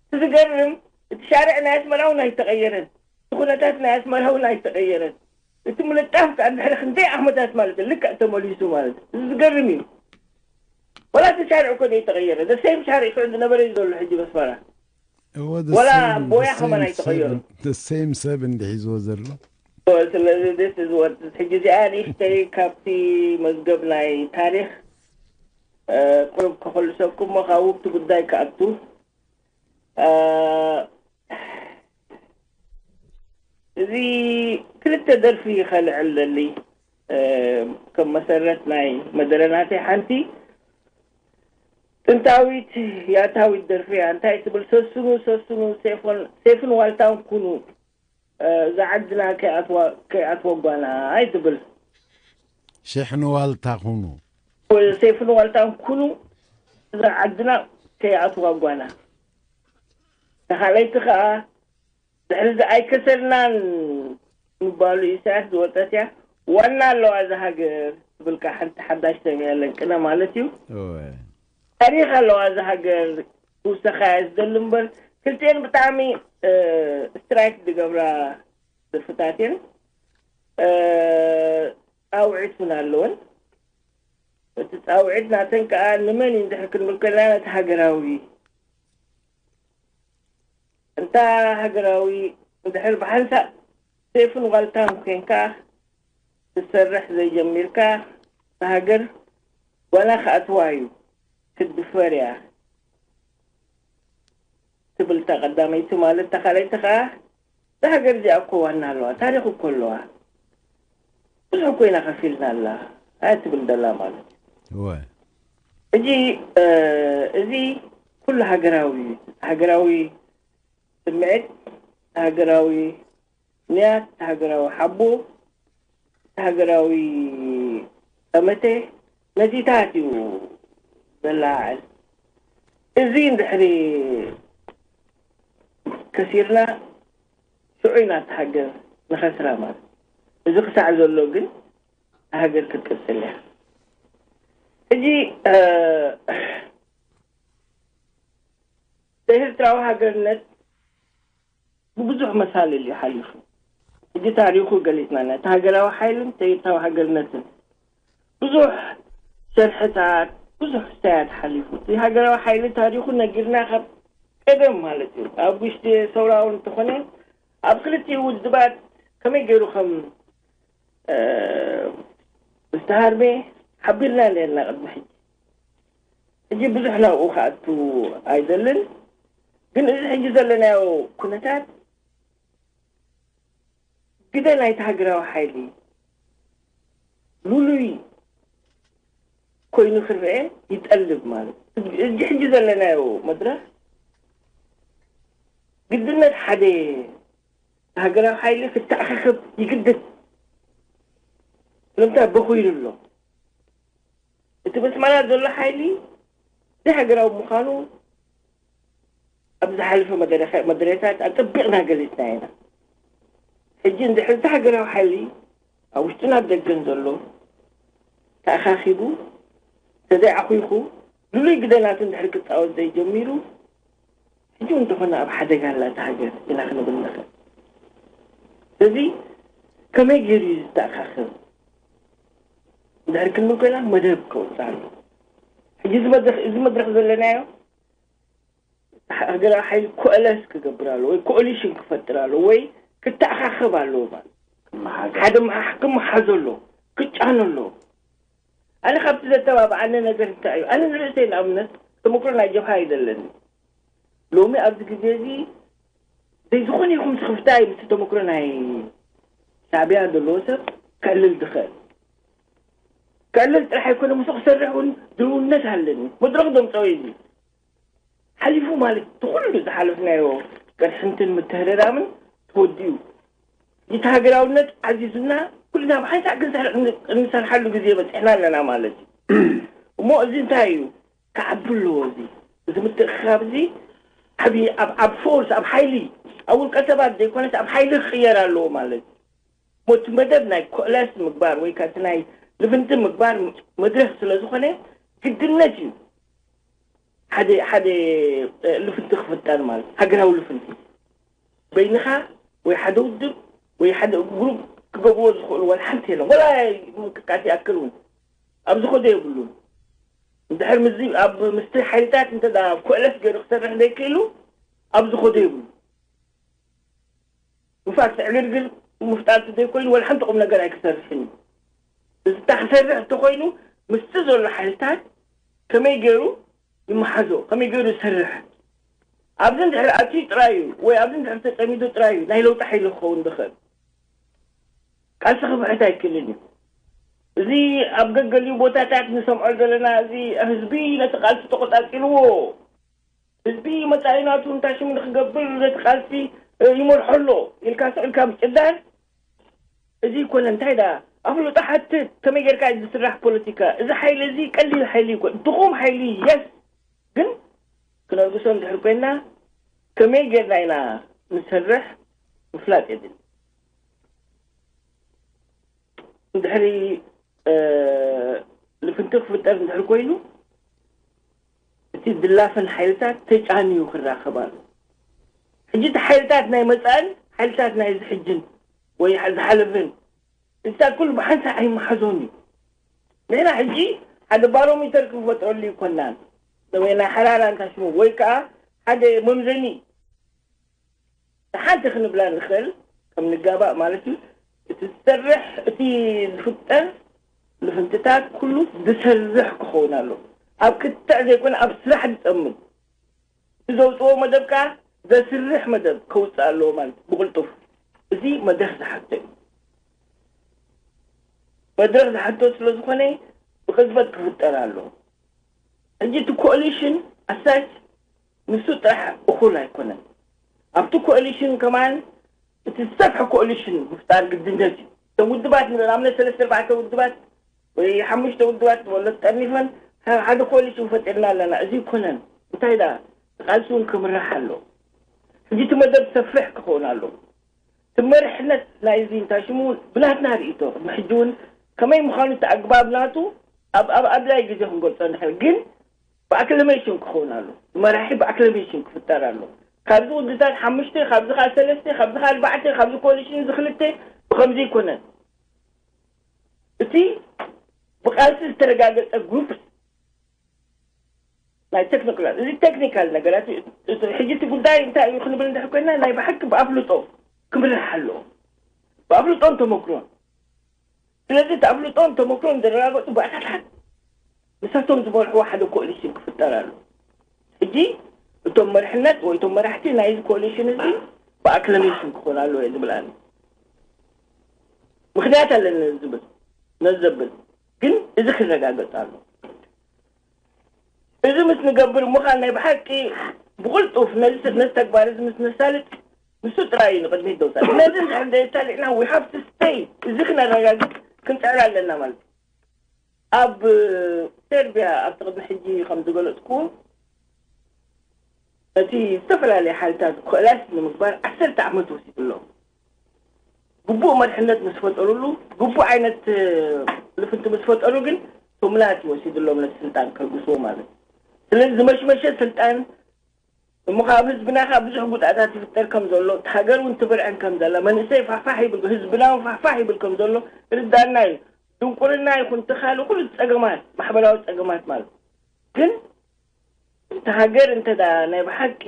እቲ ዝገርም፣ እቲ ሻርዕ ናይ ኣስመራ እውን ኣይተቐየረን። እቲ ኩነታት ናይ ኣስመራ እውን ኣይተቐየረን። እቲ ምልጣፍ ከኣ እንድሕሪ ክንደይ ዓመታት ማለት እዩ፣ ልክዕ ተመሊሱ ማለት እዩ። እዚ ዝገርም እዩ። ወላ እቲ ሻርዕ እኮ ዘይተቐየረ፣ the same ሻርዕ ሽዑ ዝነበረ እዩ ዘሎ ሕጂ በስመራ። እወ፣ the ወላ same፣ ቦያ the ከማን same ኣይተቐየሩን። Seven፣ the same Seven እንዲ ሒዝዎ ዘሎ። ስለዚ this is what፣ ሕጂ እዚኣ ንእሽተይ ካብቲ መዝገብ ናይ ታሪኽ፣ እ፣ ቁሩብ ከኸልሰኩም እሞ ካብ ውብቲ ጉዳይ ክኣቱ። እ፣ እዚ ክልተ ደርፊ ከልዕል ደሊ፣ እ፣ ከም መሰረት ናይ መደረ ናተይ ሓንቲ ጥንታዊት ያታዊት ደርፊ እያ። እንታይ ትብል? ሰስኑ፣ ሰስኑ፣ ሴፎን-፣ ሴፍን ዋልታን ኩኑ፣ እ፣ እዛ ዓድና ከይኣትዋ-፣ ከይኣትወጓና ኣይትብል። ሽሕን ዋልታ ኩኑ። ሴፍን ዋልታን ኩኑ፣ እዛ ዓድና ከይኣትዋ ጓና። ተኻለይቲ ከኣ፣ ድሕሪ እዚ ኣይከሰርናን ምባሉ ኢሳያስ ዝወጸት እያ። ዋና ኣለዋ እዛ ሃገር ትብል ከኣ ሓንቲ ሓዳሽ ሰብ የለን፣ ቅነ ማለት እዩ። እወ። ታሪኽ ኣለዋ እዛ ሃገር፣ ክውሰኻ እያ ዝደሊ እምበር፣ ክልቲኤን ብጣዕሚ፣ እ፣ ስትራይክ ዝገብራ ደርፍታት እየን። እ፣ ጻውዒት እውን ኣለወን። እቲ ጻውዒት ናተን ከኣ ንመን እዩ እንድሕር ክንብል ከለና፣ ነቲ ሃገራዊ፣ እንታ ሃገራዊ እንድሕር ብሓንሳእ ሴፍን ዋልታን ኮይንካ ክትሰርሕ ዘይጀሚርካ፣ እታ ሃገር ጓና ክኣትዋ እዩ፣ ክትድፈር እያ ትብል እታ ቀዳመይቲ። ማለት እታ ካልኣይቲ ከኣ፣ እዛ ሃገር እዚኣ እኮ ዋና ኣለዋ፣ ታሪኽ እኮ ኣለዋ፣ ብዙሕ እኮ ኢና ከፊልና ኣላ፣ ኣያ ትብል ዘላ ማለት እዩ። እወ። ሕጂ፣ እ፣ እዚ ኩሉ ሃገራዊ፣ ሃገራዊ ስምዒት፣ ሃገራዊ ንያት፣ ሃገራዊ ሓቦ፣ ሃገራዊ ጠመተ፣ ነዚታት እዩ ዘላዓዕል። እዚ እንድሕሪ ከሲርና፣ ሽዑ ኢና እታ ሃገር ንኸስራ ማለት። እዚ ክሳዕ ዘሎ ግን፣ እታ ሃገር ክትቅጽል እያ። ሕጂ፣ እ፣ ኤርትራዊ ሃገርነት ብብዙሕ መሳልል እዩ ሓሊፉ። ሕጂ ታሪኹ ገሊጽና፣ ነቲ ሃገራዊ ሓይልን ተይታዊ ሃገርነትን ብዙሕ ሸርሕታት፣ ብዙሕ ስታያት ሓሊፉ። እቲ ሃገራዊ ሓይሊ ታሪኹ ነጊርና ካብ ቀደም ማለት እዩ። ኣብ ውሽጢ ሰውራውን እንተኾነ ኣብ ክልቲኡ ውድባት ከመይ ገይሩ ከም ዝተሃርመ ሓቢርና ነርና ቅድሚ ሕጂ። ሕጂ ብዙሕ ናብኡ ክኣቱ ኣይደልን፣ ግን እዚ ሕጂ ዘለናዮ ኩነታት ግደ ናይቲ ሃገራዊ ሓይሊ ሉሉይ ኮይኑ ክረአ ይጠልብ ማለት። እዚ ሕጂ ዘለናዮ መድረኽ ግድነት ሓደ ሃገራዊ ሓይሊ ክተኣኻኸብ ይግድድ። ስለምንታይ በኹይሉ ኣሎ? እቲ በስማና ዘሎ ሓይሊ ዘይሃገራዊ ምዃኑ ኣብ ዝሓለፈ መደረኸ-፣ መደረታት ኣጸቢቕና ገሊጽና ኢና። ሕጂ እንድሕር እቲ ሃገራዊ ሓይሊ ኣብ ውሽጥን ኣብ ደገን ዘሎ ተኣኻኺቡ፣ ተዘይዓኺኹ፣ ልሉይ ግደናቱ እንድሕር ክጻወት ዘይጀሚሩ፣ ሕጂ እውን እንተኾነ ኣብ ሓደጋ ኣላ እታ ሃገር ኢና ክንብል ንኽእል። ስለዚ ከመይ ገይሩ እዩ ዝተኣኻኸብ? እንድሕር ክንብል ኮይና መደብ ከውፅእ ኣሎ። ሕጂ እዚ መድረኽ፣ እዚ መድረኽ ዘለናዮ ሃገራዊ ሓይሊ ኮለስ ክገብር ኣሎ ወይ ኮሊሽን ክፈጥር ኣሎ ወይ ክተኣኻኸብ ኣለዎ ማለት። ክመሓዝ። ሓደ መሓ-፣ ክመሓዞ ኣሎ፣ ክጫኖ ኣሎ። ኣነ ካብቲ ዘተባብዓኒ ነገር እንታይ እዩ? ኣነ ንርእሰይ ንኣብነት ተመክሮ ናይ ጀብሃ እዩ ዘለኒ። ሎሚ ኣብዚ ግዜ እዚ ዘይዝኾነ ይኹን ስኽፍታ እዩ ምስቲ ተመክሮ ናይ ሻዕብያ ዘለዎ ሰብ ከዕልል ዝኽእል። ከዕልል ጥራሕ ኣይኮነ፣ ምስኡ ክሰርሕ እውን ድልውነት ኣለኒ። መድረኽ ደምፀወ እዩ። ሓሊፉ ማለት እቲ ኩሉ ዝሓለፍናዮ ቅርሕንትን ምትህርራምን ተወዲኡ። እቲ ሃገራውነት ዓዚዙና ኩልና ብሓንሳእ ክንሰርሕ-፣ እንሰርሓሉ ግዜ በፂሕና ኣለና ማለት እዩ። እሞ እዚ እንታይ እዩ? ክዓቢ ኣለዎ። እዚ፣ እዚ ምትእኽኻብ እዚ ዓብዪ ኣብ፣ ኣብ ፎርስ፣ ኣብ ሓይሊ፣ ኣብ ውልቀ ሰባት ዘይኮነስ ኣብ ሓይሊ ክቕየር ኣለዎ ማለት እዩ። እሞ እቲ መደብ ናይ ኮለስ ምግባር ወይ ከዓ እቲ ናይ ልፍንቲ ምግባር መድረኽ ስለ ዝኾነ ግድነት እዩ ሓደ፣ ሓደ፣ እ፣ ልፍንቲ ክፍጠር ማለት ሃገራዊ ልፍንቲ። በይንኻ ወይ ሓደ ውድብ ወይ ሓደ ግሩፕ ክገብርዎ ዝኽእሉ ዋላ ሓንቲ የለን። ዋላ ምንቅቃስ ይኣክል እውን ኣብ ዝኸዶ የብሉን። እንድሕር ምስዚ ኣብ ምስቲ ሓይልታት እንተ ደኣ ኮለስ ገይሩ ክሰርሕ ዘይክእሉ ኣብ ዝኸዶ የብሉን። ኢንፋክት ዕግርግር ምፍጣር ዘይኮይኑ ዋላ ሓንቲ ቁም ነገር ኣይክሰርሕን እዩ። እዚ እታ ክሰርሕ እንተኾይኑ ምስቲ ዘሎ ሓይልታት ከመይ ገይሩ ይመሓዞ፣ ከመይ ገይሩ ይሰርሕ፣ ኣብዚ እንድሕር ኣትዩ ጥራይ እዩ ወይ ኣብዚ እንድሕር ተጸሚዱ ጥራይ እዩ ናይ ለውጢ ሓይሊ ክኸውን ዝኽእል። ቃልሲ ክብሕት ኣይክእልን እዩ። እዚ ኣብ ገገሊኡ ቦታታት ንሰምዖ ዘለና፣ እዚ ህዝቢ ነቲ ቃልሲ ተቆጻጺርዎ፣ ህዝቢ መጻኢ ናቱ እንታይ ሽሙ ንክገብር ነቲ ቃልሲ፣ እ፣ ይመርሖ ኣሎ ኢልካ ስቕ ኢልካ ምጭዳር፣ እዚ ይኮነ። እንታይ ደኣ ኣፍልጦ ሓትት፣ ከመይ ጌርካ እዩ ዝስራሕ ፖለቲካ? እዚ ሓይሊ እዚ ቀሊል ሓይሊ ይኮን፣ ድኹም ሓይሊ፣ የስ። ግን ክነልግሶ እንድሕር ኮይና ከመይ ጌርና ኢና ንሰርሕ ምፍላጥ የድሊ። እንድሕሪ፣ እ፣ ልፍንቲ ክፍጠር እንድሕር ኮይኑ እቲ ድላፍን ሓይልታት ተጫንዩ ክራኸብ ኣሎ። ሕጂ እቲ ሓይልታት ናይ መጻእን ሓይልታት ናይ እዚ ሕጅን ወይ ዝሓለፍን፣ እዛ ኩሉ ብሓንሳእ ኣይመሓዞን እዩ። ንሕና ሕጂ ሓደ ባሮሜተር ክንፈጥረሉ ይኮናን፣ ወይ ናይ ሓራራ እንታይ ሽሙ፣ ወይ ከዓ ሓደ መምዘኒ ሓንቲ ክንብላ ንኽእል፣ ከም ንጋባእ ማለት እዩ። እቲ ዝሰርሕ፣ እቲ ዝፍጠር ልፍንትታት ኩሉ ዝሰርሕ ክኸውን ኣሎ። ኣብ ክትዕ ዘይኮነ ኣብ ስራሕ ዝጸምድ። እቲ ዘውፅኦ መደብ ከዓ ዘስርሕ መደብ ከውፅእ ኣለዎ ማለት ብቕልጡፍ። እዚ መድረኽ ዝሓቶ እዩ። መድረኽ ዝሓቶ ስለ ዝኾነ ብቕጽበት ክፍጠር ኣለዎ። ሕጂ እቲ ኮሊሽን ኣሳች ንሱ ጥራሕ እኹል ኣይኮነን። ኣብቲ ኮሊሽን ከማን እቲ ዝሰፍሐ ኮሊሽን ምፍጣር ግድነት እዩ። እቶም ውድባት ንኣብነት ሰለስተ ኣርባዕተ ውድባት ወይ ሓሙሽተ ውድባት ዝበሎ ጠርኒፈን ሐ-፣ ሓደ ኮሊሽን ፈጢርና ኣለና። እዚ ይኮነን። እንታይ ደኣ፣ እቲ ቃልሲ እውን ክምራሕ ኣሎ። ሕጂ እቲ መደብ ሰፍሕ ክኸውን ኣሎ። እቲ መሪሕነት ናይ እዚ እንታይ ሽሙ ብናትና ርእይቶ፣ ቅድሚ ሕጂ እውን ከመይ ምዃኑ እቲ ኣግባብ ናቱ ኣብ፣ ኣብ ኣድላይ ግዜ ክንገልጾ ንኽእል። ግን ብኣክለሜሽን ክኸውን ኣሎ። መራሒ ብኣክለሜሽን ክፍጠር ኣሎ። ካብዚ ውድታት ሓሙሽተ፣ ካብዚ ከዓ ሰለስተ፣ ካብዚ ከዓ ኣርባዕተ፣ ካብዚ ኮሊሽን እዚ ክልተ፣ ብኸምዚ ኣይኮነን። እቲ ብቃልሲ ዝተረጋገጸ ግሩፕ ናይ ቴክኒካል፣ እዚ ቴክኒካል ነገራት እዩ። እቲ ሕጂ እቲ ጉዳይ እንታይ እዩ ክንብል እንድሕር ኮይና፣ ናይ ብሓቂ ብኣፍልጦ ክምራሕ ኣለዎ። ብኣፍልጦን ተመክሮን። ስለዚ እቲ ኣፍልጦን ተመክሮን ዘረጋገጹ ባእታታት ንሳቶም ዝመርሕዎ ሓደ ኮሊሽን ክፍጠር ኣሎ። ሕጂ እቶም መርሕነት ወይ እቶም መራሕቲ ናይዚ ኮሊሽን እዚ ብኣክለሜሽን ክኾን ኣለዎ እየ ዝብል ኣነ። ምኽንያት ኣለኒ ዝብል፣ ነዚ ዘብል። ግን እዚ ክረጋገጽ ኣሎ። እዚ ምስ ንገብር ምዃን ናይ ብሓቂ ብቕልጡፍ ነዚ ነዚ ተግባር እዚ ምስ ነሳልጥ፣ ንሱ ጥራይ እዩ ንቕድሚት ደውሳል። ነዚ እንድሕር ዘይሳሊዕና፣ we have to stay፣ እዚ ክነረጋግጽ ክንጽዕር ኣለና ማለት እዩ። ኣብ ሰርቢያ ኣብቲ ቅድሚ ሕጂ ከም ዝገለጽኩ፣ እቲ ዝተፈላለየ ሓይልታት ኮላስ ንምግባር ዓሰርተ ዓመት ወሲዱ ኣሎ። ግቡእ መርሕነት ምስ ፈጠሩሉ፣ ግቡእ ዓይነት ልፍንቲ ምስ ፈጠሩ ግን፣ ቶምላት ይወሲድሎም ነቲ ስልጣን ከልግስዎ ማለት እዩ። ስለዚ ዝመሽመሸ ስልጣን እሞ ካብ ህዝብና ካብ ብዙሕ ጉድኣታት ይፍጠር ከም ዘሎ፣ እቲ ሃገር እውን ትብርዕን ከም ዘላ፣ መንእሰይ ፋሕፋሕ ይብል፣ ህዝብና እውን ፋሕፋሕ ይብል ከም ዘሎ ርዳና እዩ። ድንቁርና ይኹን ትኻል፣ ኩሉ ጸገማት፣ ማሕበራዊ ጸገማት ማለት ግን፣ እቲ ሃገር እንተ ደኣ ናይ ብሓቂ፣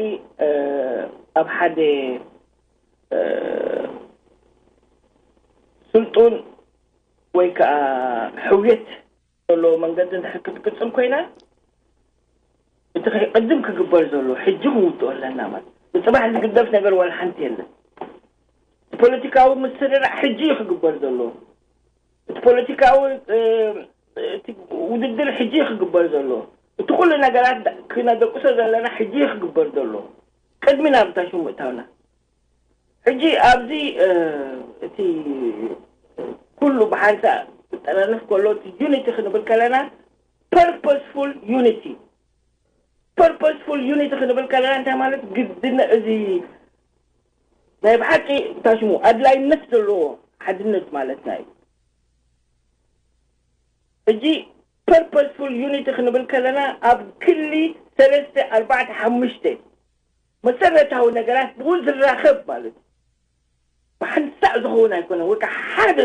እ፣ ኣብ ሓደ፣ እ፣ ስልጡን ወይ ከኣ ሕውየት ዘለዎ መንገዲ እንድሕር ክትቅጽል ኮይና፣ እቲ ኸ-፣ ቅድም ክግበር ዘሎ ሕጂ ክንውድኦ ኣለና ማለት። ንጽባሕ ዝግደፍ ነገር ዋላ ሓንቲ የለን። እቲ ፖለቲካዊ ምስርራዕ ሕጂ እዩ ክግበር ዘሎ። እቲ ፖለቲካዊ፣ እ፣ እቲ ውድድር ሕጂ እዩ ክግበር ዘሎ። እቲ ኩሉ ነገራት ዳ-፣ ክነደቅሶ ዘለና ሕጂ እዩ ክግበር ዘሎ። ቅድሚ ናብ ታሽሙ ምእታውና። ሕጂ ኣብዚ፣ እ፣ እቲ ኩሉ ብሓንሳእ ክጠናነፍ ከሎ፣ እቲ ዩኒቲ ክንብል ከለና፣ ፐርፖስፉል ዩኒቲ። ፐርፖስፉል ዩኒቲ ክንብል ከለና እንታይ ማለት? ግድነ-፣ እዚ ናይ ብሓቂ ታሽሙ ኣድላይነት ዘለዎ ሓድነት ማለትና እዩ። ሕጂ ፐርፖስፉል ዩኒቲ ክንብል ከለና፣ ኣብ ክሊ ሰለስተ፣ ኣርባዕተ፣ ሓሙሽተ መሰረታዊ ነገራት ብኡ ዝራኸብ ማለት እዩ። ብሓንሳእ ዝኸውን ኣይኮነን፣ ወይ ከዓ ሓደ፣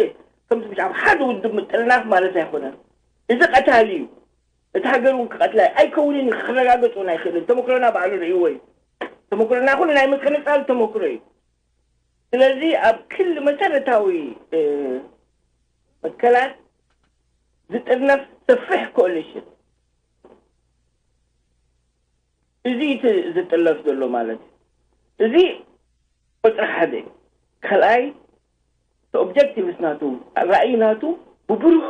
ከምዚ ብዛዕባ ሓደ ውድብ ምጥርናፍ ማለት ኣይኮነን። እዚ ቀታሊ እዩ። እቲ ሃገር እውን ክቐትላ እዩ። ኣይከውንን እዩ፣ ክረጋገጽ እውን ኣይክእልን። ተመክሮና ባዕሉ ርእይዎ እዩ። ተመክሮና ኩሉ ናይ ምቅንጻል ተመክሮ እዩ። ስለዚ ኣብ ክሊ መሰረታዊ፣ እ፣ መትከላት ዝጥርነፍ ሰፊሕ ኮሊሽን፣ እዚ እቲ ዝጥለፍ ዘሎ ማለት እዩ። እዚ ቁጽሪ ሓደ። ካልኣይ፣ እቲ ኦብጀክቲቭስ ናቱ፣ ራእይ ናቱ ብብሩህ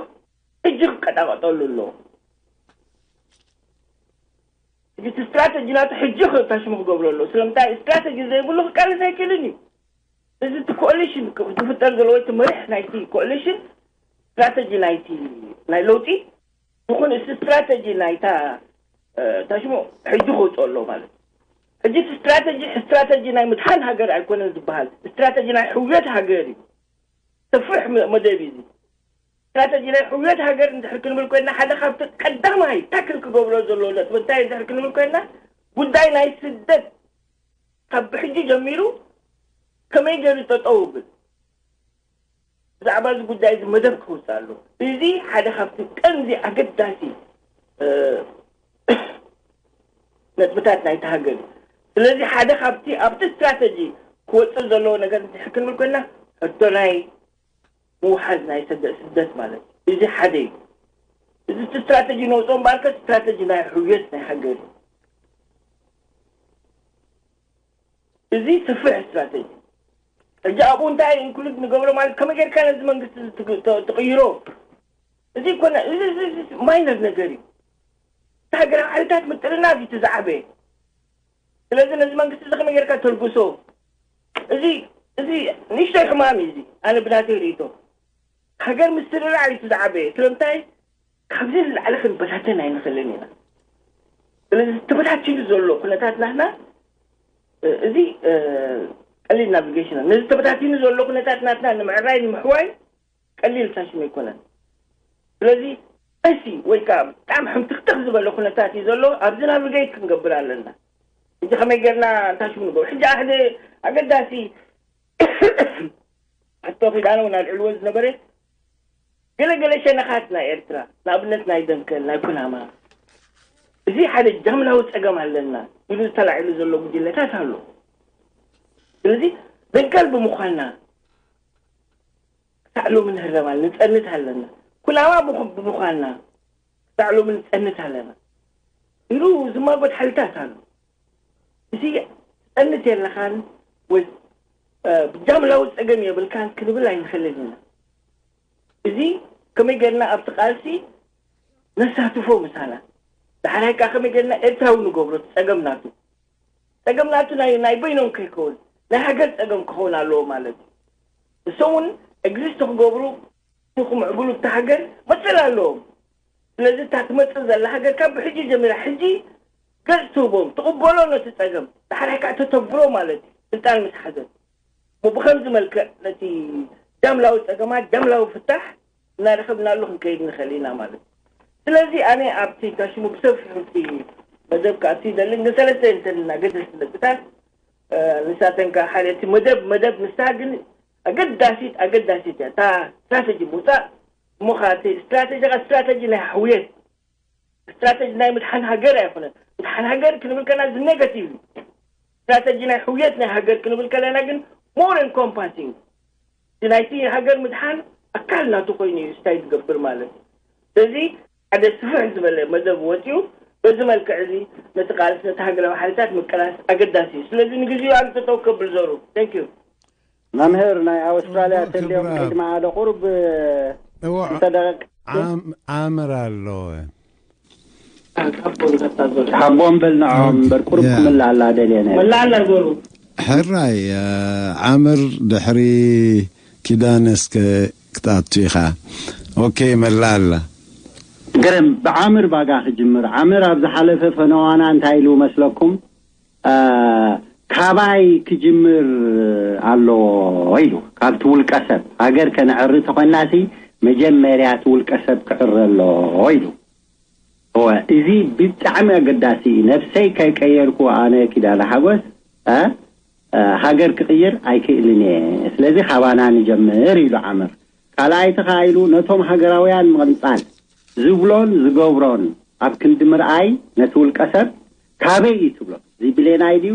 ሕጂ ክቀጣቐጠሉ ኣለዎ። ሕጂ እቲ ስትራተጂ ናቱ ሕጂ ክታሽሙ ክገብሮ ኣለዎ። ስለምንታይ? ስትራተጂ ዘይብሉ ክቃለስ ኣይክእልን እዩ። እዚ እቲ ኮሊሽን ዝፍጠር ዘሎ ወይ እቲ መሪሕ ናይቲ ኮሊሽን ስትራተጂ ናይቲ ናይ ለውጢ ይኹን፣ እቲ ስትራተጂ ናይታ፣ እ፣ ታሽሙ ሕጂ ክወፅኦ ኣለዎ ማለት እዩ። ሕጂ እቲ ስትራተጂ፣ ስትራተጂ ናይ ምድሓን ሃገር ኣይኮነን ዝበሃል። ስትራተጂ ናይ ሕውየት ሃገር እዩ። ሰፊሕ መ-፣ መደብ እዩ እዚ። ስትራተጂ ናይ ሕውየት ሃገር እንድሕር ክንብል ኮይንና፣ ሓደ ካብቲ ቀዳማይ ታክል ክገብሮ ዘለዎ ነጥቢ እንታይ እንድሕር ክንብል ኮይንና፣ ጉዳይ ናይ ስደት ካብ ብሕጂ ጀሚሩ ከመይ ገይሩ ጠጠው ይብል? ብዛዕባ እዚ ጉዳይ እዚ መደብ ክውፅእ ኣሎ። እዚ ሓደ ካብቲ ቀንዲ ኣገዳሲ፣ እ፣ ነጥብታት ናይቲ ሃገር እዩ። ስለዚ ሓደ ካብቲ ኣብቲ ስትራተጂ ክወፅእ ዘለዎ ነገር እንድሕር ክንብል ኮይና፣ ሕቶ ናይ ምውሓዝ ናይ ሰደ-፣ ስደት ማለት እዩ። እዚ ሓደ እዩ። እዚ እቲ ስትራተጂ ነውፅኦ እምበኣርከ ስትራተጂ ናይ ሕውየት ናይ ሃገር እዩ። እዚ ሰፊሕ ስትራተጂ። ሕጂ ኣብኡ እንታይ ኢንክሉድ ንገብሮ ማለት ከመይ ጌርካ ነዚ መንግስቲ እዚ ትግ-፣ ተ-፣ ትቕይሮ? እዚ ኮነ፣ እዚ፣ እዚ፣ እዚ ማይነር ነገር እዩ። እቲ ሃገራዊ ሓይልታት ምጥርናፍ እዩ እቲ ዝዓበየ። ስለዚ ነዚ መንግስቲ እዚ ከመይ ጌርካ ተልግሶ? እዚ፣ እዚ ንእሽተይ ሕማም እዩ እዚ። ኣነ ብናተይ ርእይቶ። ሃገር ምስርራዕ እዩ እቲ ዝዓበየ። ስለምንታይ? ካብዚ ንላዕሊ ክንበታተን ኣይንኽእልን ኢና። ስለዚ ተበታቲኑ ዘሎ ኩነታት ናህና፣ እ፣ እዚ፣ እ፣ ቀሊል ናቪጌሽን ነዚ ተበታቲኑ ዘሎ ኩነታት ናትና ንምዕራይ ንምሕዋይ ቀሊል ሳሽም ኣይኮነን። ስለዚ መሲ ወይ ከዓ ብጣዕሚ ሕምትኽትኽ ዝበለ ኩነታት እዩ ዘሎ። ኣብዚ ናቪጌት ክንገብር ኣለና። ሕጂ ከመይ ጌርና እንታይ ሽሙ ንገብር? ሕጂ ሓደ ኣገዳሲ ሕቶ ኪዳነ እውን ኣልዕልዎ ዝነበረ፣ ገለገለ ሸነኻት ናይ ኤርትራ፣ ንኣብነት ናይ ደንከል፣ ናይ ኩናማ፣ እዚ ሓደ ጃምላዊ ጸገም ኣለና ኢሉ ዝተላዒሉ ዘሎ ጉጅለታት ኣሎ። ስለዚ ደንከል ብምዃንና ክሳዕ ሎሚ ንህረም ኣለና፣ ንጸንት ኣለና። ኩናማ ብኹ- ብምዃንና ክሳዕ ሎሚ ንጸንት ኣለና ኢሉ ዝማጎት ሓይልታት ኣሎ። እዚ ትጸንት የለኻን ወይ እ፣ ብጃምላዊ ጸገም የብልካን ክንብል ኣይንኽእልን ኢና። እዚ ከመይ ጌርና ኣብቲ ቃልሲ ነሳትፎ ምሳና፣ ዳሕራይ ከኣ ከመይ ጌርና ኤርትራዊ ንገብሮ? እቲ ጸገም ናቱ ጸገም ናቱ ናይ ናይ በይኖም ከይከውን ናይ ሃገር ጸገም ክኸውን ኣለዎ ማለት እዩ። እሶም እውን ኤግዚስት ክገብሩ ክምዕብሉ እታ ሃገር መሰል ኣለዎም። ስለዚ እታ ትመጽእ ዘላ ሃገር ካብ ብሕጂ ጀሚራ ሕጂ ገጽ ትህቦም፣ ትቕበሎ ነቲ ጸገም፣ ዳሕራይ ከዓ ተተግብሮ ማለት እዩ። ስልጣን ምስ ሓዘት እሞ ብኸምዚ መልክዕ ነቲ ጃምላዊ ጸገማት ጃምላዊ ፍታሕ እናረኸብናሉ ክንከይድ ንኽእል ኢና ማለት እዩ። ስለዚ ኣነ ኣብቲ ታሽሙ ብሰፊሑ እቲ መደብ ክኣቱ ይደሊ፣ ግን ሰለስተ እንተልና ገደስቲ ነጥብታት፣ እ፣ ንሳተን ከዓ ሓደ እቲ መደብ መደብ ንሳ ግን ኣገዳሲት ኣገዳሲት እያ። እታ ስትራተጂ ምውፃእ እሞ ከዓ እቲ ስትራተጂ ከዓ ስትራተጂ ናይ ሕውየት፣ ስትራተጂ ናይ ምድሓን ሃገር ኣይኮነን። ምድሓን ሃገር ክንብል ከለና እዚ ኔጋቲቭ እዩ። ስትራተጂ ናይ ሕውየት ናይ ሃገር ክንብል ከለና ግን ሞር ኤንኮምፓሲንግ እቲ ናይቲ ሃገር ምድሓን ኣካል ናቱ ኮይኑ እዩ ስታይ ዝገብር ማለት እዩ። ስለዚ ሓደ ስፍሕ ዝበለ መደብ ወፂኡ በዚ መልክዕ እዚ ነቲ ቃልሲ ነቲ ሃገራዊ ሓይልታት ምቅላስ ኣገዳሲ እዩ። ስለዚ ንግዚኡ ኣግጥጠው ከብል ዘሩ። Thank you። መምህር ናይ ኣውስትራልያ እወ፣ ተልዮም ክብራ- ቅድሚ ኣደ ቁርብ እወ፣ እንተ ደቂቅ ዓም- ዓምር ኣለወ። ሓቦም በል ንዖም እምበር ቁርብ ያ። ክምላላ ደልየ ነይረ። መላላ ዞሩ። ሕራይ፣ እ፣ ዓምር ድሕሪ ኪዳነ እስከ ክትኣቱ ኢኻ። ኦኬ፣ መላላ። ግርም፣ ብዓምር ባጋ ክጅምር። ዓምር ኣብ ዝሓለፈ ፈነዋና እንታይ ኢሉ መስለኩም? እ፣ ካባይ ክጅምር ኣለዎ ኢሉ። ካብቲ ውልቀ ሰብ ሃገር ከነዕሪ ተኾይናሲ መጀመርያ እቲ ውልቀ ሰብ ክዕረ ኣለዎ ኢሉ። እወ፣ እዚ ብጣዕሚ ኣገዳሲ እዩ። ነብሰይ ከይቀየርኩ ኣነ ኪዳነ ሓጎስ፣ እ፣ እ፣ ሃገር ክቕይር ኣይክእልን እየ። ስለዚ ካባና ንጀምር ኢሉ ዓምር። ካልኣይቲ ኸኣ ኢሉ ነቶም ሃገራውያን ምቕንጻል ዝብሎን ዝገብሮን ኣብ ክንዲ ምርኣይ ነቲ ውልቀ ሰብ ካበይ እዩ ትብሎ? እዚ ብሌናይ ድዩ?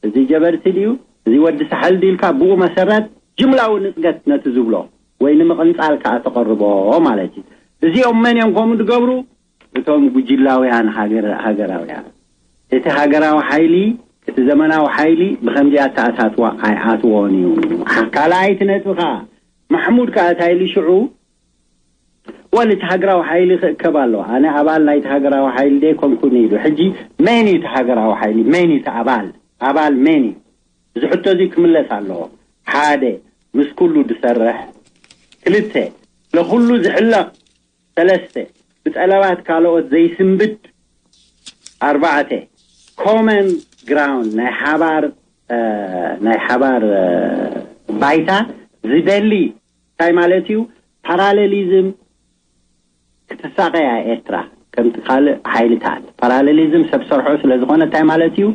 እዚ ጀበርቲ ድዩ? እዚ ወዲ ሳሕል ድዩ ኢልካ ብኡ መሰረት ጅምላዊ ንጽገት ነቲ ዝብሎ ወይ ንምቕንጻል ከኣ ተቐርቦ ማለት እዩ። እዚኦም መን እዮም ከምኡ ዝገብሩ? እቶም ጉጅላውያን ሃገር-፣ ሃገራውያን። እቲ ሃገራዊ ሓይሊ፣ እቲ ዘመናዊ ሓይሊ ብኸምዚ ኣተኣታትዋ ኣይኣትዎን እዩ። ካልኣይቲ ነጥቢ ከኣ፣ ማሕሙድ ከኣ እንታይ ኢሉ ሽዑ፣ ወል እቲ ሃገራዊ ሓይሊ ክእከብ ኣለዎ። ኣነ ኣባል ናይቲ ሃገራዊ ሓይሊ ደይ ኮንኩን ኢሉ። ሕጂ መን እዩ እቲ ሃገራዊ ሓይሊ? መን እዩ እቲ ኣባል? ኣባል መን እዩ? እዚ ሕቶ እዚ ክምለስ ኣለዎ። ሓደ፣ ምስ ኩሉ ዝሰርሕ። ክልተ፣ ለኩሉ ዝሕለቕ። ሰለስተ፣ ብጠለባት ካልኦት ዘይስንብድ። ኣርባዕተ፣ ኮመን ግራውንድ፣ ናይ ሓባር፣ እ፣ ናይ ሓባር፣ እ፣ ባይታ ዝደሊ። እንታይ ማለት እዩ? ፓራሌሊዝም ክትሳቐያ ኤርትራ ከምቲ ካልእ ሓይልታት። ፓራሌሊዝም ሰብ ሰርሖ ስለ ዝኾነ እንታይ ማለት እዩ?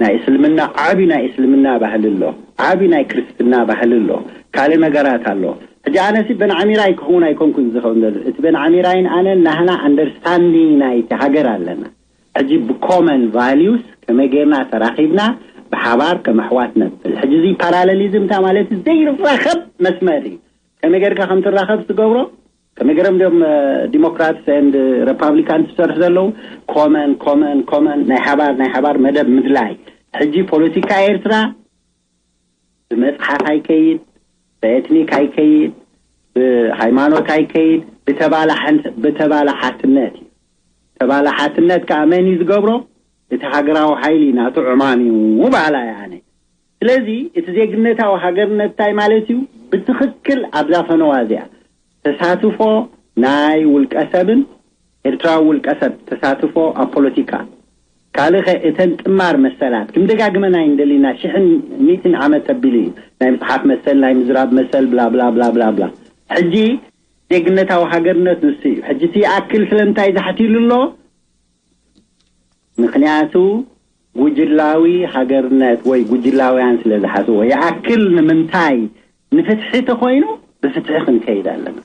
ናይ እስልምና፣ ዓቢ ናይ እስልምና ባህሊ ኣሎ፣ ዓቢ ናይ ክርስትና ባህሊ ኣሎ፣ ካልእ ነገራት ኣሎ። ሕጂ ኣነሲ በን ዓሚራይ ክኸውን ኣይኮንኩን ዝኸውን ዘሎ። እቲ በን ዓሚራይን ኣነን ናህና ኣንደርስታንዲንግ ናይቲ ሃገር ኣለና። ሕጂ ብኮመን ቫልዩስ ከመይ ጌርና ተራኺብና ብሓባር ከም ኣሕዋት ነብል። ሕጂ እዚ ፓራሌሊዝም እንታይ ማለት እዩ? ዘይራኸብ መስመር እዩ። ከመይ ጌርካ ከም ትራኸብ ትገብሮ? ከመይ ገይሮም ድዮም፣ እ፣ ዲሞክራትስ ኤንድ ሪፓብሊካንስ ዝሰርሑ ዘለዉ? ኮመን፣ ኮመን፣ ኮመን፣ ናይ ሓባር፣ ናይ ሓባር መደብ ምድላይ። ሕጂ ፖለቲካ ኤርትራ ብመጽሓፍ ኣይከይድ፣ ብኤትኒክ ኣይከይድ፣ ብሃይማኖት ኣይከይድ፣ ብተባላሓን-፣ ብተባላሓትነት እዩ። ተባላሓትነት ከኣ መን እዩ ዝገብሮ? እቲ ሃገራዊ ሓይሊ ናቱ ዕማም እዩ በሃላይ ኣነ። ስለዚ እቲ ዜግነታዊ ሃገርነት እንታይ ማለት እዩ? ብትኽክል ኣብዛ ፈነዋ እዚኣ ተሳትፎ ናይ ውልቀ ሰብን ኤርትራዊ ውልቀ ሰብ ተሳትፎ ኣብ ፖለቲካ። ካልእ ኸ እተን ጥማር መሰላት ክንደጋግመን ኣይንደሊና፣ ሽሕን ሚእትን ዓመት ተቢሉ እዩ። ናይ ምጽሓፍ መሰል፣ ናይ ምዝራብ መሰል፣ ብላ ብላ ብላ ብላ ብላ። ሕጂ ዜግነታዊ ሃገርነት ንሱ እዩ። ሕጂ እቲ ይኣክል ስለምንታይ ዛሕቲሉ ኣሎ? ምኽንያቱ ጉጅላዊ ሃገርነት ወይ ጉጅላውያን ስለ ዝሓዝዎ። ይኣክል ንምንታይ? ንፍትሒ ተኾይኑ ብፍትሒ ክንከይድ ኣለና።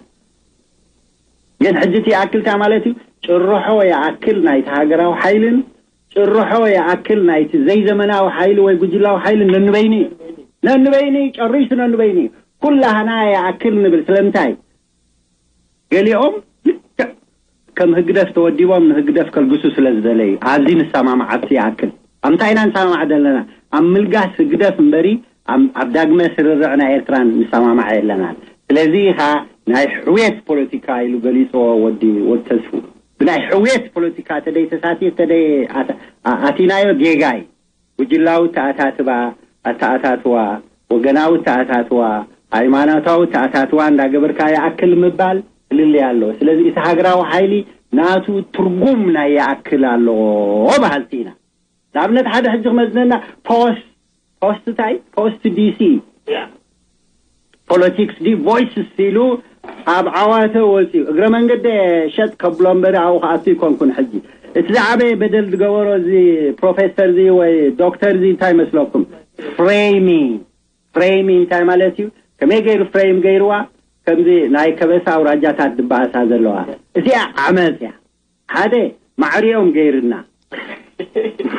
ግን ሕጂ እቲ ይኣክል እንታይ ማለት እዩ? ጭርሖ ይኣክል ናይቲ ሃገራዊ ሓይልን ጭርሖ ይኣክል ናይቲ ዘይዘመናዊ ሓይሊ ወይ ጉጅላዊ ሓይሊ ነንበይኑ እዩ። ነንበይኑ እዩ፣ ጨሪሱ ነንበይኑ እዩ። ኩላህና ይኣክል ንብል። ስለምንታይ? ገሊኦም ልክዕ ከም ህግደፍ ተወዲቦም ንህግደፍ ከልግሱ ስለ ዝደለዩ ኣብዚ ንሰማማዓት ይኣክል። ኣብ እንታይ ኢና ንሰማማዕ ዘለና? ኣብ ምልጋስ ህግደፍ እምበሪ ኣብ ኣብ ዳግመ ስርርዕ ናይ ኤርትራ ንሰማማዕ የለናን። ስለዚ ኢኻ ናይ ሕውየት ፖለቲካ ኢሉ ገሊፅዎ ወዲ ወድ ተስፉ። ብናይ ሕውየት ፖለቲካ ተደይ ተሳቲ ተደይ ኣተ- ኣ- ኣቲናዮ ጌጋ እዩ። ጉጅላዊ ተኣታትባ ኣተኣታትዋ፣ ወገናዊ ተኣታትዋ፣ ሃይማኖታዊ ተኣታትዋ እንዳገበርካ ይኣክል ምባል ፍልልይ ኣለዎ። ስለዚ እቲ ሃገራዊ ሓይሊ ናቱ ትርጉም ናይ ይኣክል ኣለዎ በሃልቲ ኢና። ንኣብነት ሓደ ሕጂ ክመዝነና ፖስት ፖስት እንታይ ፖስት ዲሲ ፖለቲክስ ዲ ቮይስስ ኢሉ ኣብ ዓዋተ ወፂኡ እግረ መንገደ ሸጥ ከብሎ እምበሪ ኣብኡ ክኣቱ ይኮንኩን። ሕጂ እቲ ዝዓበየ በደል ዝገበሮ እዚ ፕሮፌሰር እዚ ወይ ዶክተር እዚ እንታይ መስለኩም? ፍሬሚንግ ፍሬሚንግ እንታይ ማለት እዩ? ከመይ ገይሩ ፍሬም ገይርዋ? ከምዚ ናይ ከበሳ ኣውራጃታት ዝበኣሳ ዘለዋ እዚኣ ዓመፅ እያ። ሓደ ማዕሪኦም ገይርና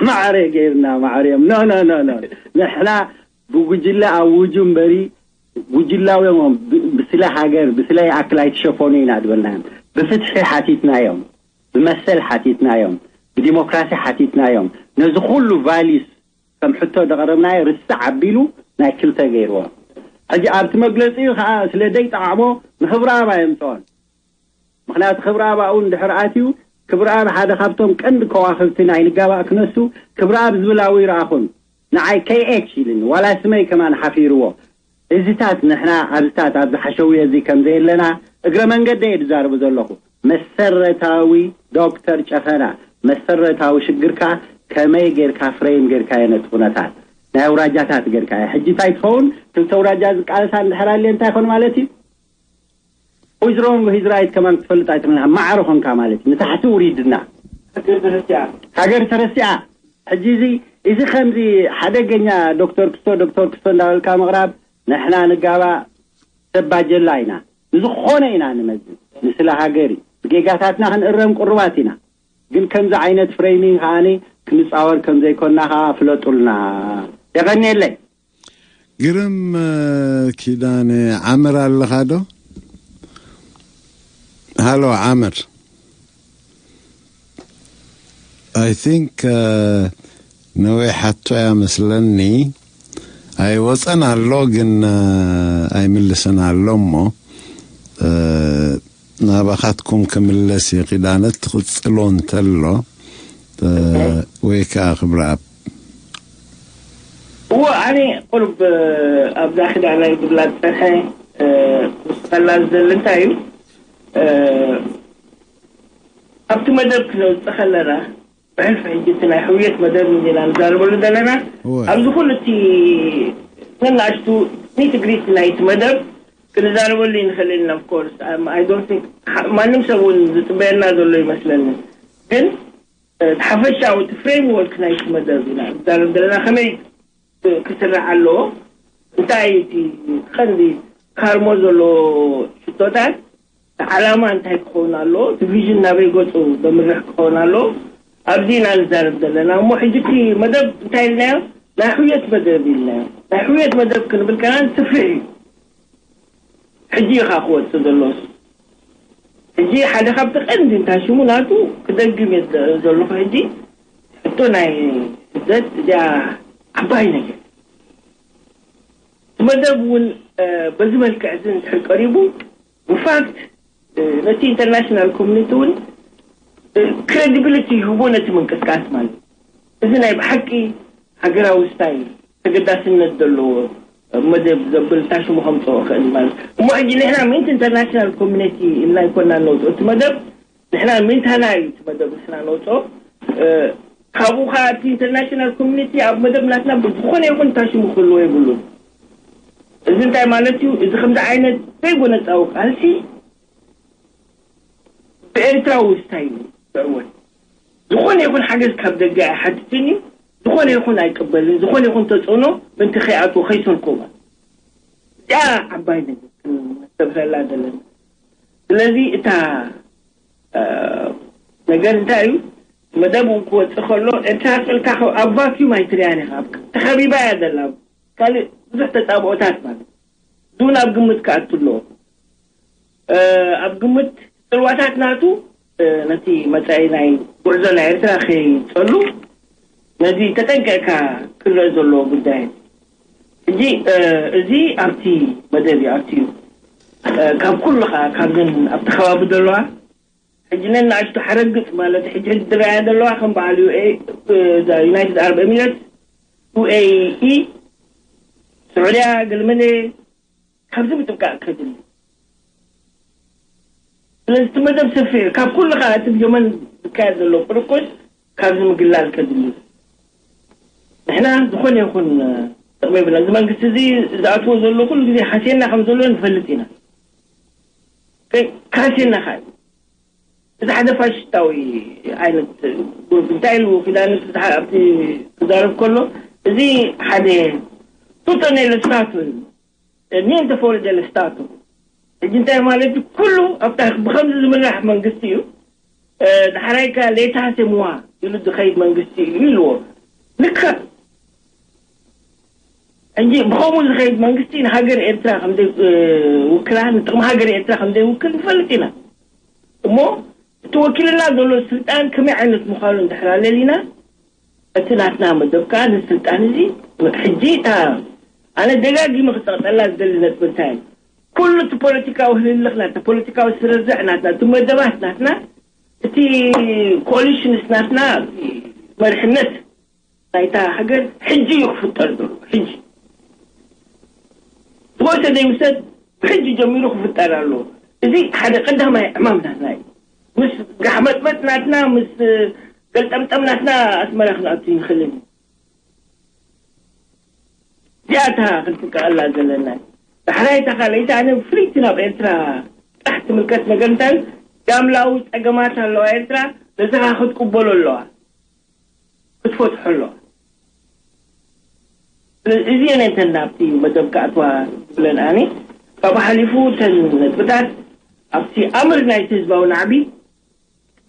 ማዕረ ገይርና ማዕሪኦም ኖ ኖ ኖ ኖ ንሕና ብጉጅለ ኣውጁ እምበሪ ጉጅላውዮም ብ- ብስለ ሃገር ብስለ ይኣክል ኣይትሸፈኑ ኢና ዝበልናዮም። ብፍትሒ ሓቲትናዮም፣ ብመሰል ሓቲትናዮም፣ ብዲሞክራሲ ሓቲትናዮም። ነዚ ኩሉ ቫሊስ ከም ሕቶ ዘቐረብናዮ ርስዕ ኣቢሉ ናይ ክልተ ገይርዎ። ሕጂ ኣብቲ መግለፂኡ ከዓ ስለ ዘይጠዓሞ ንክብረኣብ ኣየምፅኦን። ምኽንያቱ ክብረኣብ ኣብኡ እንድሕር ኣትዩ ክብረኣብ ሓደ ካብቶም ቀንዲ ከዋኽብቲ ናይ ንጋባእ ክነሱ ክብረኣብ ዝብል ኣብኡ ይረኣኹን ንዓይ ከይ ኤች ኢልኒ ዋላ ስመይ ከማን ሓፊርዎ። እዚታት ንሕና ኣብዚታት ኣብዚ ሓሸውየ እዚ ከም ዘየለና እግረ መንገደ እየ ዝዛረቡ ዘለኹ። መሰረታዊ ዶክተር ጨፈና መሰረታዊ ሽግርካ ከመይ ጌርካ ፍሬም ጌርካዮ ነቲ ኩነታት ናይ ኣውራጃታት ጌርካዮ። ሕጂ እንታይ ትኸውን ክልተ ኣውራጃ ዝቃለሳ እንድሕር ኣልየ እንታይ ይኾን ማለት እዩ? ዊዝሮንግ ሂዝራይት ከማን ክትፈልጥ ኣይትኽእልን። ኣብ ማዕረ ኾንካ ማለት እዩ። ንታሕቲ ውሪድና ሃገር ተረሲዓ። ሕጂ እዚ እዚ ከምዚ ሓደገኛ ዶክተር ክስቶ ዶክተር ክስቶ እንዳበልካ ምቕራብ ንሕና ንጋባእ ሰብ ባጀላ ኢና። ንዝኾነ ኢና ንመዝን። ንስለ ሃገር እዩ። ብጌጋታትና ክንእረም ቅሩባት ኢና። ግን ከምዚ ዓይነት ፍሬሚንግ ከዓኒ ክንፃወር ከም ዘይኮንና ከዓ ፍለጡልና። የቐንየለይ። ግርም ኪዳነ ዓመር ኣለኻ ዶ? ሃሎ ዓመር። I think ነዊሕ ሓቶ እያ መስለኒ። ኣይወፀን ኣሎ ግን ኣይምልስን ኣሎ እሞ ናባኻትኩም ክምለስ እዩ። ኪዳነ ትቕፅሎ እንተሎ ወይ ከዓ ክብረኣብ እዎ ኣነ ቁሩብ ኣብዛ ክዳናይ ዝብላ ዝፀንሐ ክውስኸላ ዝደሊ እንታይ እዩ ኣብቲ መደብ ክነውፅእ ከለና ብሕልፊ ሕጂ እቲ ናይ ሕውየት መደብ እንዲና ንዛረበሉ ዘለና ኣብዚ ኩሉ እቲ ነናእሽቱ ኒትግሪት ናይቲ መደብ ክንዛረበሉ ይንኽእል ኢና of course I don't think ማንም ሰብ እውን ዝፅበየና ዘሎ ይመስለኒ ግን ሓፈሻዊ እቲ ፍሬምወርክ ናይቲ መደብ ኢና ንዛረብ ዘለና ከመይ ክስራሕ ኣለዎ እንታይ እዩ እቲ ቀንዲ ካርሞ ዘሎ ሽቶታት ዓላማ እንታይ ክኸውን ኣለዎ እቲ ቪዥን ናበይ ገፁ ዘምርሕ ክኸውን ኣለዎ ኣብዚ ኢና ንዛረብ ዘለና እሞ ሕጂ እቲ መደብ እንታይ ኢልናዮ ናይ ሕውየት መደብ ኢልናዮ ናይ ሕውየት መደብ ክንብል ከና ስፍሕ እዩ ሕጂ ኢኻ ክወፅእ ዘሎ ሕጂ ሓደ ካብቲ ቀንዲ እንታይ ሽሙ ናቱ ክደግም እየ ዘለኹ ሕጂ ሕቶ ናይ ስደት እዚኣ ዓባይ ነገር እቲ መደብ እውን በዚ መልክዕ እዚ እንድሕር ቀሪቡ ብፋክት ነቲ ኢንተርናሽናል ኮሚኒቲ እውን ክሬዲቢሊቲ ይህቦ ነቲ ምንቅስቃስ ማለት እዚ ናይ ብሓቂ ሃገራዊ ስታይል ተገዳስነት ዘለዎ መደብ ዘብል እንታይ ሽሙ ከምፅኦ ክእል ማለት እሞ ሕጂ ንሕና ምእንቲ ኢንተርናሽናል ኮሚኒቲ ኢልና ይኮና ነውፅኦ እቲ መደብ ንሕና ምእንታና እዩ እቲ መደብ ንሕና ነውፅኦ ካብኡ ከዓ እቲ ኢንተርናሽናል ኮሚኒቲ ኣብ መደብ ናትና ብዝኾነ ይኹን እንታይ ሽሙ ክህልዎ የብሉን እዚ እንታይ ማለት እዩ እዚ ከምዚ ዓይነት ዘይጎነፃዊ ቃልሲ ብኤርትራዊ ስታይል እዩ ዝዕወት። ዝኾነ ይኹን ሓገዝ ካብ ደገ ኣይሓትትን እዩ። ዝኾነ ይኹን ኣይቅበልን። ዝኾነ ይኹን ተጽዕኖ ምእንቲ ከይኣትዎ ከይሰልኮ ማለት እዚኣ ዓባይ ነገር ክንመስተብህለላ ዘለና። ስለዚ እታ ነገር እንታይ እዩ? መደብ እውን ክወፅእ ከሎ ኤርትራ ስእልካ ኣብ ቫኪዩም ኣይትሪያን ኢኻ። ተኸቢባ እያ ዘላ። ካልእ ብዙሕ ተፃብኦታት ማለት እዚውን ኣብ ግምት ክኣቱ ኣለዎ። ኣብ ግምት ፅልዋታት ናቱ ነቲ መፃኢ ናይ ጉዕዞ ናይ ኤርትራ ከይፀሉ ነዚ ተጠንቀቅካ ክረአ ዘለዎ ጉዳይ። ሕጂ እዚ ኣብቲ መደብ ይኣቱ እዩ። ካብ ኩሉ ከዓ ካብዘን ኣብቲ ከባቢ ዘለዋ ሕጂ ነናእሽቱ ሓረግፅ ማለት ሕጂ ሕጂ ዝረኣያ ዘለዋ ከም በዓል ዩናይትድ ዓረብ ኤሚሬትስ፣ ዩ ኤ ኢ፣ ስዑድያ፣ ገልመለ፣ ካብዚ ምጥንቃቕ ከድሊ። ስለዚ እቲ መደብ ሰፊሕ ካብ ኩሉ ከዓ እቲ ብየመን ዝካየድ ዘሎ ቁርቁስ ካብዚ ምግላል ከድሊ። ንሕና ዝኾነ ይኹን ጥቕሚ የብልና። እዚ መንግስቲ እዚ ዝኣትዎ ዘሎ ኩሉ ግዜ ሓስየና ከም ዘሎ ንፈልጥ ኢና። ከ- ካስየና ከዓ እዚ ሓደ ፋሽስታዊ ዓይነት ጉሩፕ እንታይ ኢሉ ኪዳን ኣብቲ ክዛረብ ከሎ እዚ ሓደ ቱቶ ኔለ ስታቱ ኒንተ ፎር ደለ ስታቱ። ሕጂ እንታይ ማለት እዩ? ኩሉ ኣብታ ብከምዚ ዝምራሕ መንግስቲ እዩ። ዳሕራይካ ሌታሴ ምዋ ኢሉ ዝኸይድ መንግስቲ እዩ ኢልዎ። ልክዕ። ሕጂ ብኸምኡ ዝኸይድ መንግስቲ ንሃገር ኤርትራ ከምዘይውክላ ንጥቕሚ ሃገር ኤርትራ ከምዘይውክል ንፈልጥ ኢና። እሞ እቲ ወኪልና ዘሎ ስልጣን ከመይ ዓይነት ምዃኑ እንድሕር ኣለሊና እቲ ናትና መደብ ከዓ ንስልጣን እዚ ሕጂ እታ ኣነ ደጋጊመ ክፀቕጠላ ዝደሊ ነጥቢ እንታይ እዩ? ኩሉ እቲ ፖለቲካዊ ህልልኽ ናትና ፖለቲካዊ ስርርዕ ናትና እቲ መደባት ናትና እቲ ኮሊሽንስ ናትና መርሕነት ናይታ ሃገር ሕጂ እዩ ክፍጠር ዘሎ። ሕጂ ዝወሰደ ይውሰድ ብሕጂ ጀሚሩ ክፍጠር ኣሎ። እዚ ሓደ ቀዳማይ ዕማም ናትና እዩ። ምስ ጋሕመጥመጥ ናትና ምስ ገልጠምጠም ናትና ኣስመራ ክንኣቱ ይንኽልን። እዚኣታ ክንጥቀቐላ ዘለና። ዳሕራይ እታ ካልኣይቲ ኣነ ፍልይቲ ናብ ኤርትራ ጥራሕ ትምልከት ነገር እንታይ ዳምላዊ ፀገማት ኣለዋ ኤርትራ ነዚ ከዓ ክትቅበሎ ኣለዋ ክትፈትሖ ኣለዋ። እዚ ነተን ናብቲ መደብ ክኣትዋ ዝብለን ኣነ ካብኡ ሓሊፉ እተን ነጥብታት ኣብቲ ኣምር ናይቲ ህዝባዊ ናዕቢ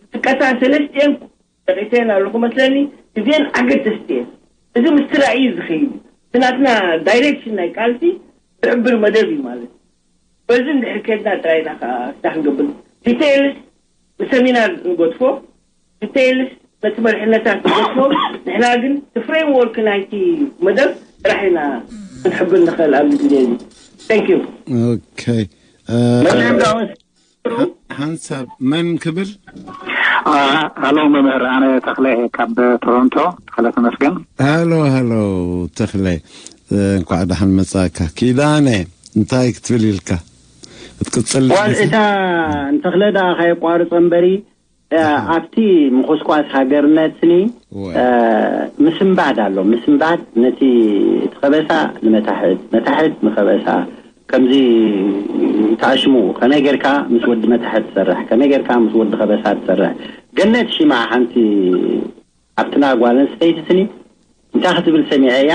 ዝጥቀሳ ሰለስቲኤን ተቂሰን ኣለኹ መስለኒ። እዚኤን ኣገደስቲ እየን። እዚ ምስቲ ራእዩ ዝኸይድ እዩ። እቲ ናትና ዳይሬክሽን ናይ ቃልሲ ዝሕብር መደብ እዩ ማለት እዩ። በዚ እንድሕር ከድና ጥራይ ኢና ከዓ ስራሕ ንገብር። ዲቴይልስ ብሰሚናር ንገድፎ፣ ዲቴይልስ ነቲ መሪሕነታት ንገድፎ። ንሕና ግን እቲ ፍሬምወርክ ናይቲ መደብ ጥራሕ ኢና ክንሕብር ንኽእል ኣብዚ ግዜ እዚ። Thank you። ኦኬ። መቸም ዳዊት ሓንሳብ መን ክብል? ሃሎ መምህር፣ ኣነ ተኽለ ካብ ቶሮንቶ። ተኽለ ተመስገን። ሃሎ ሃሎ ተኽለ፣ እንኳዕ ደሓን መጻእካ። ኪዳነ እንታይ ክትብል ኢልካ ክትቅጽል? ዋል እታ ንተኽለ ደኣ ከየቋርጾ እምበሪ ኣብቲ ምኹስኳስ ሃገርነትኒ ምስንባድ ኣሎ። ምስንባድ ነቲ እቲ ከበሳ ንመታሕት፣ መታሕት ንኸበሳ ከምዚ ተኣሽሙ ከመይ ጌርካ ምስ ወዲ መታሕት ትሰርሕ፣ ከመይ ጌርካ ምስ ወዲ ከበሳ ትሰርሕ። ገነት ሽማ ሓንቲ ኣብትና ጓል ኣንስተይቲ ስኒ እንታይ ክትብል ሰሚዐያ?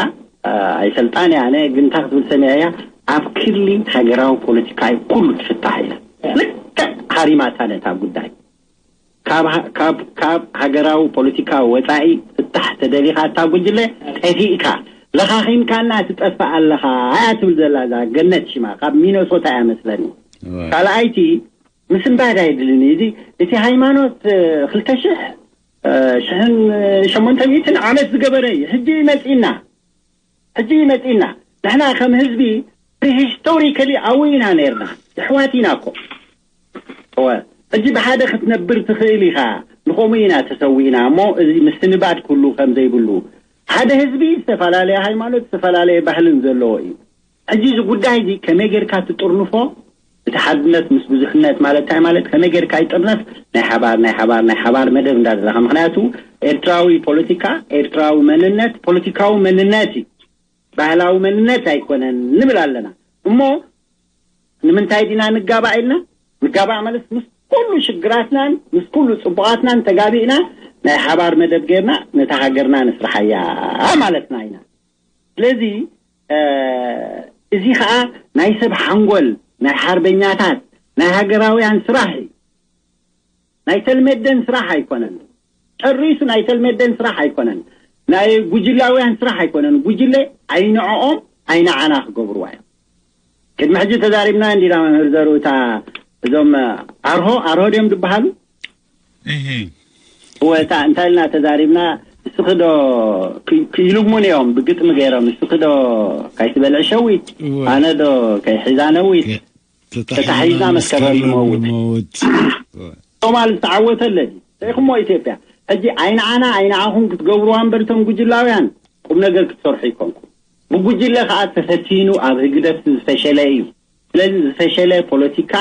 ኣይፈልጣን እያ ኣነ ግን እንታይ ክትብል ሰሚዐያ? ኣብ ክሊ ሃገራዊ ፖለቲካ እዩ ኩሉ ትፍታሕ ኢላ። ልክዕ ሃሪማታ ነታ ጉዳይ። ካብ ሃ- ካብ ካብ ሃገራዊ ፖለቲካ ወፃኢ ፍታሕ ተደሊኻ እታ ጉጅለ ጠፊእካ ለኻኺምካና ትጠፍእ ኣለኻ እያ ትብል ዘላ እዛ ገነት ሽማ ካብ ሚነሶታ እያ መስለኒ። ካልኣይቲ ምስንባድ ኣይድልን እዩ። እዚ እቲ ሃይማኖት ክልተ ሽሕ ሽሕን ሸሞንተ ሚእትን ዓመት ዝገበረ እዩ። ሕጂ እዩ መፂና፣ ሕጂ እዩ መፂና። ንሕና ከም ህዝቢ ፕሪሂስቶሪካሊ ኣዊ ኢና ነርና፣ ኣሕዋት ኢና እኮ። እወ፣ ሕጂ ብሓደ ክትነብር ትኽእል ኢኻ። ንኸምኡ ኢና ተሰዊእና እሞ እዚ ምስንባድ ኩሉ ከም ዘይብሉ። ሓደ ህዝቢ ዝተፈላለየ ሃይማኖት ዝተፈላለየ ባህልን ዘለዎ እዩ። ሕጂ እዚ ጉዳይ እዚ ከመይ ጌርካ ትጥርንፎ? እቲ ሓድነት ምስ ብዙሕነት ማለት እንታይ ማለት? ከመይ ጌርካ ይጥርነፍ? ናይ ሓባር ናይ ሓባር ናይ ሓባር መደብ እንዳደለኻ። ምኽንያቱ ኤርትራዊ ፖለቲካ፣ ኤርትራዊ መንነት ፖለቲካዊ መንነት እዩ፣ ባህላዊ መንነት ኣይኮነን ንብል ኣለና። እሞ ንምንታይ ዲና ንጋባእ ኢልና? ንጋባእ ማለት ምስ ኩሉ ሽግራትናን ምስ ኩሉ ጽቡቓትናን ተጋቢእና ናይ ሓባር መደብ ጌርና ነታ ሃገርና ንስርሓያ ማለትና ኢና። ስለዚ እዚ ከዓ ናይ ሰብ ሓንጎል፣ ናይ ሓርበኛታት፣ ናይ ሃገራውያን ስራሕ እዩ። ናይ ተልመደን ስራሕ ኣይኮነን። ጨሪሱ ናይ ተልመደን ስራሕ ኣይኮነን። ናይ ጉጅላውያን ስራሕ ኣይኮነን። ጉጅለ ኣይንዕኦም ኣይንዓና ክገብርዋ እዮም። ቅድሚ ሕጂ ተዛሪብና እንዲና መምህር ዘሩ እታ እዞም ኣርሆ ኣርሆ ድዮም ዝበሃሉ እወ እታ እንታይ ኢልና ተዛሪብና። እስኺ ዶ ክኢሉሙን እዮም ብግጥሚ ገይሮም። እስኺ ዶ ካይትበልዕ ሸዊት፣ ኣነ ዶ ከይሒዛ ነዊት፣ ተታሒዝና መስከረም ንመውት። ሶማል ዝተዓወተለ ተኢኹሞ ኢትዮጵያ። ሕጂ ኣይንዓና ኣይንዓኹም ክትገብርዋ እምበር እቶም ጉጅላውያን ቁም ነገር ክትሰርሑ ይኮንኩም። ብጉጅለ ከዓ ተፈቲኑ ኣብ ህግደፍ ዝፈሸለ እዩ። ስለዚ ዝፈሸለ ፖለቲካ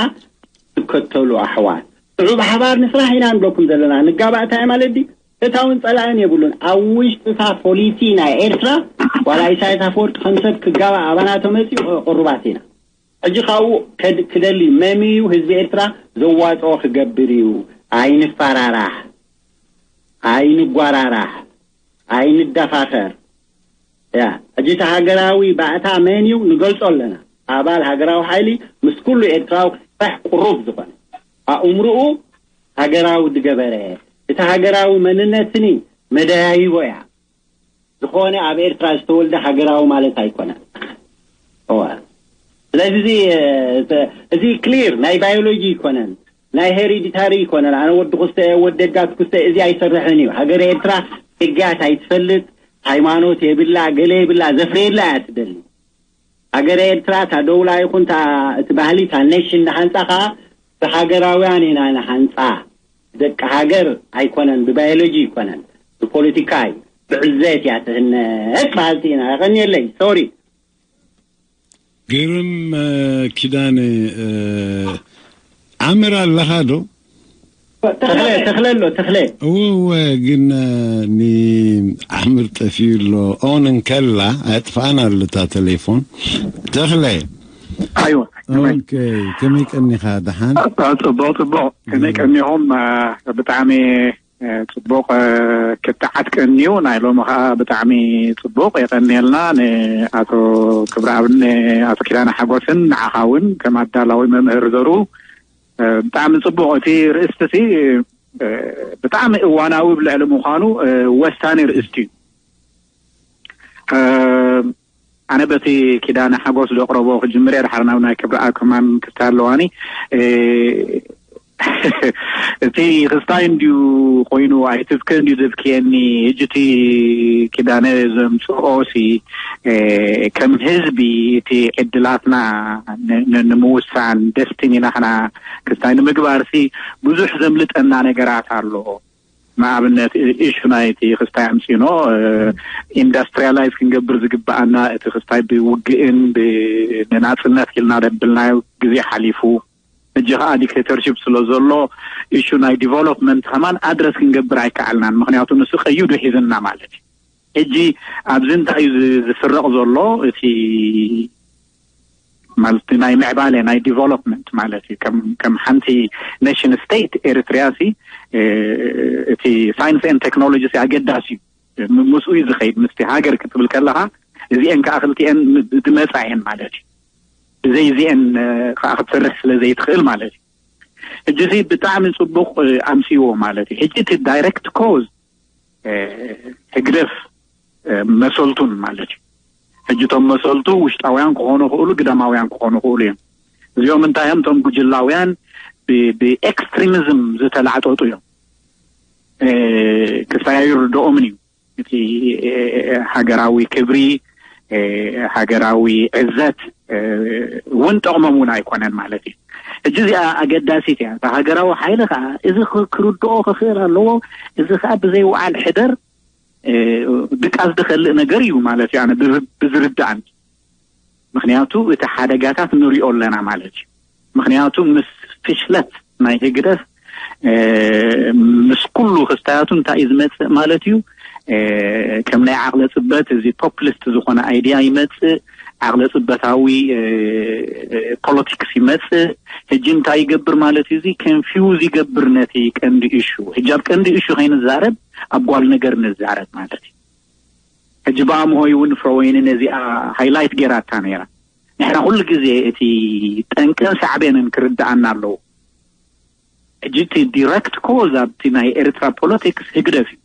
ትከተሉ ኣሕዋት፣ ጥዑብ ሓባር ንስራሕ ኢና ንብለኩም ዘለና። ንጋባእ እንታይ ማለት ድዩ? እታውን ጸላእን የብሉን። ኣብ ውሽጢ እታ ፖሊሲ ናይ ኤርትራ ዋላ ኢሳያስ ኣፈወርቂ ከም ሰብ ክጋባእ ኣባና ተመጺኡ ቅሩባት ኢና። ሕጂ ካብኡ ክደሊ መምዩ ህዝቢ ኤርትራ ዘዋጽኦ ክገብር እዩ። ኣይንፈራራሕ፣ ኣይንጓራራሕ፣ ኣይንደፋፈር። ያ ሕጂ እቲ ሃገራዊ ባእታ መን እዩ ንገልጾ ኣለና። ኣባል ሃገራዊ ሓይሊ ምስ ኩሉ ኤርትራዊ ክሳሕ ቅሩብ ዝኾነ ኣእምርኡ ሃገራዊ ዝገበረ፣ እቲ ሃገራዊ መንነትኒ መደያይቦ እያ። ዝኾነ ኣብ ኤርትራ ዝተወልደ ሃገራዊ ማለት ኣይኮነን። እወ። ስለዚ እዚ እዚ ክሊር ናይ ባዮሎጂ ይኮነን፣ ናይ ሄሪዲታሪ ይኮነን። ኣነ ወዲ ኩስተ ወዲ ጋት ኩስተ እዚ ኣይሰርሕን እዩ። ሃገር ኤርትራ ህግያት ኣይትፈልጥ፣ ሃይማኖት የብላ፣ ገለ የብላ፣ ዘፍረየላ እያ ትደሊ። ሃገር ኤርትራ እታ ደውላ ይኹን እታ እቲ ባህሊ እታ ኔሽን ንሓንጻ ከዓ ብሃገራውያን ኢና ንሓንጻ። ደቂ ሃገር ኣይኮነን፣ ብባዮሎጂ ይኮነን፣ ብፖለቲካ እዩ፣ ብዕዘት እያ ትህነጽ በሃልቲ ኢና። የቐንየለይ። ሶሪ። ግርም ኪዳነ ዓምር ኣለኻ ዶ? ተኽለ ተኽለ ኣሎ ተኽለ። እወ እወ፣ ግን ንዓምር ጠፊኡ ኣሎ። ኦን እንከላ ኣጥፋእና ኣሎ እታ ቴሌፎን። ተኽለ። ኣይወ። ኦኬ፣ ከመይ ቀኒኻ? ደሓን? ጽቡቕ ጽቡቕ። ከመይ ቀኒኹም? ብጣዕሚ ጽቡቕ ክትዓት ቀንዩ። ናይ ሎሚ ኸዓ ብጣዕሚ ጽቡቕ የቐንየልና። ንኣቶ ክብረኣብን ኣቶ ኪዳነ ሓጎስን ንዓኻ እውን ከም ኣዳላዊ መምህር ዘሩ ብጣዕሚ ጽቡቕ። እቲ ርእስቲ ሲ ብጣዕሚ እዋናዊ ብልዕሊ ምዃኑ ወሳኒ ርእስቲ እዩ። ኣነ በቲ ኪዳነ ሓጎስ ዘቕረቦ ክጅምር እየ። ድሓር ናብ ናይ ክብረኣብ ከማን ክስታ ኣለዋኒ። እቲ ክስታይ እንድዩ ኮይኑ ኣይትብከ እንድዩ ዘብክየኒ። ሕጂ እቲ ኪዳነ ዘምፅኦ ሲ ከም ህዝቢ እቲ ዕድላትና ንምውሳን ደስቲኒ ናህና ክስታይ ንምግባር ሲ ብዙሕ ዘምልጠና ነገራት ኣሎ። ንኣብነት ኢሹ ናይቲ ክስታይ ኣምፂኖ ኢንዳስትሪያላይዝ ክንገብር ዝግበኣና እቲ ክስታይ ብውግእን ንናፅነት ኢልና ደብልናዮ ግዜ ሓሊፉ። ሕጂ ከዓ ዲክቴተርሽፕ ስለ ዘሎ ኢሹ ናይ ዲቨሎፕመንት ከማን ኣድረስ ክንገብር ኣይከኣልናን። ምክንያቱ ንሱ ቀይዱ ሒዝና ማለት እዩ። ሕጂ ኣብዚ እንታይ እዩ ዝስረቕ ዘሎ? እቲ ማለት ናይ ምዕባለ ናይ ዲቨሎፕመንት ማለት እዩ። ከም ሓንቲ ኔሽን ስቴት ኤሪትሪያ ሲ እቲ ሳይንስ ኤን ቴክኖሎጂ ሲ ኣገዳሲ እዩ። ምስኡ እዩ ዝኸይድ። ምስቲ ሃገር ክትብል ከለኻ እዚአን ከዓ ክልቲአን ዝመፃ እየን ማለት እዩ። ብዘይ እዚአን ከዓ ክትሰርሕ ስለ ዘይትኽእል ማለት እዩ። ሕጂ ሲ ብጣዕሚ ፅቡቕ ኣምፅዎ ማለት እዩ። ሕጂ እቲ ዳይረክት ኮዝ ህግደፍ መሰልቱን ማለት እዩ። ሕጂ እቶም መሰልቱ ውሽጣውያን ክኾኑ ክእሉ፣ ግዳማውያን ክኾኑ ክእሉ እዮም። እዚኦም እንታይ እዮም? እቶም ጉጅላውያን ብኤክስትሪሚዝም ዝተላዕጠጡ እዮም። ክሳይ ኣይርድኦምን እዩ እቲ ሃገራዊ ክብሪ፣ ሃገራዊ ዕዘት እውን ጠቕሞም እውን ኣይኮነን ማለት እዩ። ሕጂ እዚኣ ኣገዳሲት እያ። እታ ሃገራዊ ሓይሊ ከዓ እዚ ክርድኦ ክኽእል ኣለዎ። እዚ ከዓ ብዘይ ውዓል ሕደር ድቃስ ዝኸልእ ነገር እዩ ማለት እዩ። ኣነ ብዝርዳእኒ ምክንያቱ እቲ ሓደጋታት ንሪኦ ኣለና ማለት እዩ። ምክንያቱ ምስ ፍሽለት ናይ ህግደፍ ምስ ኩሉ ክስታያቱ እንታይ እዩ ዝመፅእ ማለት እዩ። ከም ናይ ዓቕለ ፅበት እዚ ፖፕሊስት ዝኾነ ኣይድያ ይመፅእ። ዓቕለ ጽበታዊ ፖለቲክስ ይመጽእ። ሕጂ እንታይ ይገብር ማለት እዩ? እዚ ኮንፊውዝ ይገብር ነቲ ቀንዲ ኢሹ። ሕጂ ኣብ ቀንዲ ኢሹ ከይንዛረብ ኣብ ጓል ነገር ንዛረብ ማለት እዩ። ሕጂ ብኣምሆይ እውን ፍረወይኒ ነዚኣ ሃይላይት ገይራታ ነይራ። ንሕና ኩሉ ግዜ እቲ ጠንቅን ሳዕቤንን ክርድኣና ኣለዎ። ሕጂ እቲ ዲረክት ኮዝ ኣብቲ ናይ ኤርትራ ፖለቲክስ ህግደፍ እዩ።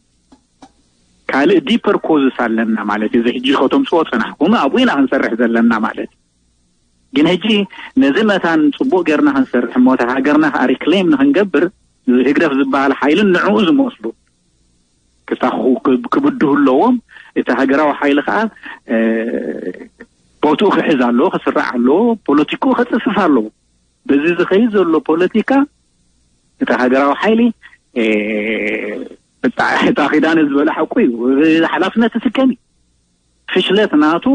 ካልእ ዲፐር ኮዝስ ኣለና ማለት እዩ። እዚ ሕጂ ከተምፅኦ ፅናሕኩም ኣብኡ ኢና ክንሰርሕ ዘለና ማለት እዩ። ግን ሕጂ ነዚ መታን ፅቡቅ ጌርና ክንሰርሕ እሞ እታ ሃገርና ከዓ ሪክሌም ንክንገብር እዚ ህግደፍ ዝበሃል ሓይልን ንዕኡ ዝመስሉ ክሳኹ ክብ- ክብድሁ ኣለዎም። እቲ ሃገራዊ ሓይሊ ከዓ ቦትኡ ክሕዝ ኣለዎ፣ ክስራዕ ኣለዎ፣ ፖለቲክኡ ከፅፍፍ ኣለዎ። በዚ ዝኸይድ ዘሎ ፖለቲካ እቲ ሃገራዊ ሓይሊ እታ ኪዳነ ዝበለ ሓቁ እዩ። ሓላፍነት ትስከም እዩ። ፍሽለት ናቱ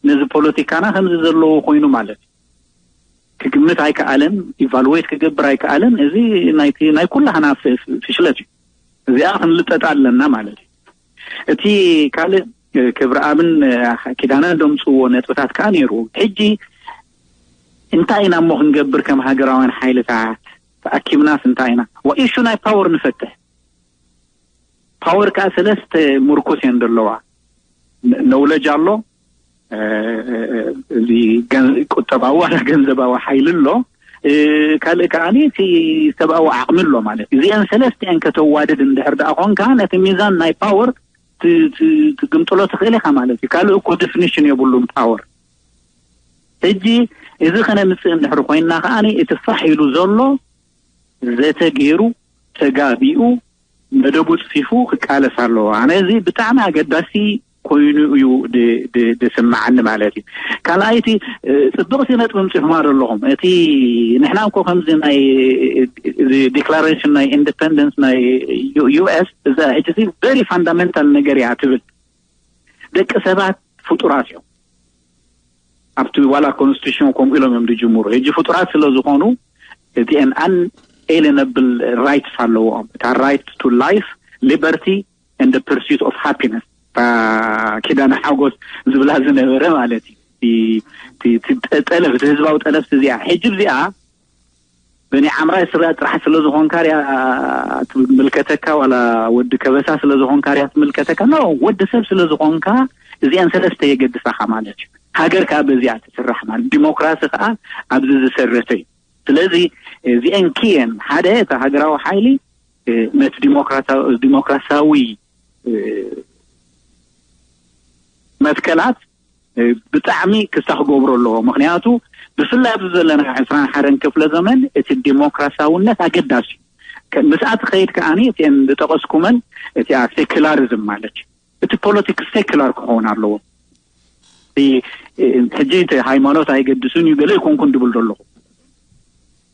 ነዚ ፖለቲካና ከምዚ ዘለዎ ኮይኑ ማለት እዩ። ክግምት ኣይከኣለን፣ ኢቫሉዌት ክገብር ኣይከኣለን። እዚ ናይ ኩላህና ፍሽለት እዩ። እዚኣ ክንልጠጣ ኣለና ማለት እዩ። እቲ ካልእ ክብረኣብን ኪዳነ ደምፅዎ ነጥብታት ከዓ ነይሩ። ሕጂ እንታይ ኢና እሞ ክንገብር ከም ሃገራውያን ሓይልታት ተኣኪብናስ እንታይ ኢና? ኢሹ ናይ ፓወር ንፈትሕ። ፓወር ከዓ ሰለስተ ምርኩስ እየን ዘለዋ። ነውለጅ ኣሎ፣ እዚ ቁጠባዊ ዋላ ገንዘባዊ ሓይሊ ኣሎ፣ ካልእ ከዓ እቲ ሰብኣዊ ዓቕሚ ኣሎ ማለት እዩ። እዚአን ሰለስቲአን ከተዋድድ እንድሕር ደኣ ኮንካ ነቲ ሚዛን ናይ ፓወር ትግምጥሎ ትኽእል ኢኻ ማለት እዩ። ካልእ እኮ ዴፊኒሽን የብሉን ፓወር። ሕጂ እዚ ከነምፅእ እንድሕር ኮይንና ከዓ እቲ ፋሕ ኢሉ ዘሎ ዘተ ገይሩ ተጋቢኡ መደቡ ፅፊፉ ክቃለስ ኣለዎ። ኣነ እዚ ብጣዕሚ ኣገዳሲ ኮይኑ እዩ ዝስማዓኒ ማለት እዩ። ካልኣይቲ ፅብቕቲ ነጥቢ ምፂኹማ ዘለኹም እቲ ንሕና እኮ ከምዚ ናይ ዲክላሬሽን ናይ ኢንዲፐንደንስ ናይ ዩኤስ እዛ ሕጂ ቨሪ ፋንዳሜንታል ነገር እያ ትብል። ደቂ ሰባት ፍጡራት እዮም። ኣብቲ ዋላ ኮንስቲቱሽን ከምኡ ኢሎም እዮም ዝጅምሩ። ሕጂ ፍጡራት ስለ ዝኾኑ እቲአን ኣን ኤሊነብል ራይትስ ኣለዎም። እታ ራይት ቱ ላይፍ፣ ሊበርቲ ኤንድ ፐርሱት ኦፍ ሃፒነስ፣ ኪዳነ ሓጎስ ዝብላ ዝነበረ ማለት እዩ። ጠለብ እቲ ህዝባዊ ጠለብ እዚኣ ሕጂ እዚኣ በኒ ዓምራይ ስርያ ጥራሕ ስለ ዝኾንካ ያ ትምልከተካ ዋላ ወዲ ከበሳ ስለ ዝኾንካ ያ ትምልከተካ ኖ ወዲ ሰብ ስለ ዝኾንካ እዚአን ሰለስተ የገድሳኻ ማለት እዩ። ሃገር ከዓ በዚኣ ትስራሕ ማለት ዲሞክራሲ ከዓ ኣብዚ ዝሰረተ እዩ። ስለዚ እዚአን ክየን ሓደ እቲ ሃገራዊ ሓይሊ ነቲ ዲሞክራሲያዊ መትከላት ብጣዕሚ ክስታ ክገብሮ ኣለዎ። ምክንያቱ ብፍላይ ኣብዚ ዘለና ዕስራን ሓደን ክፍለ ዘመን እቲ ዲሞክራሲያውነት ኣገዳሲ እዩ። ምስኣ ትኸይድ ከዓኒ እቲአን ዝጠቐስኩመን እቲኣ ሴኩላሪዝም ማለት እዩ። እቲ ፖለቲክስ ሴኩላር ክኸውን ኣለዎ። ሕጂ እቲ ሃይማኖት ኣይገድስን እዩ ገለ ይኮንኩን ድብል ዘለኹ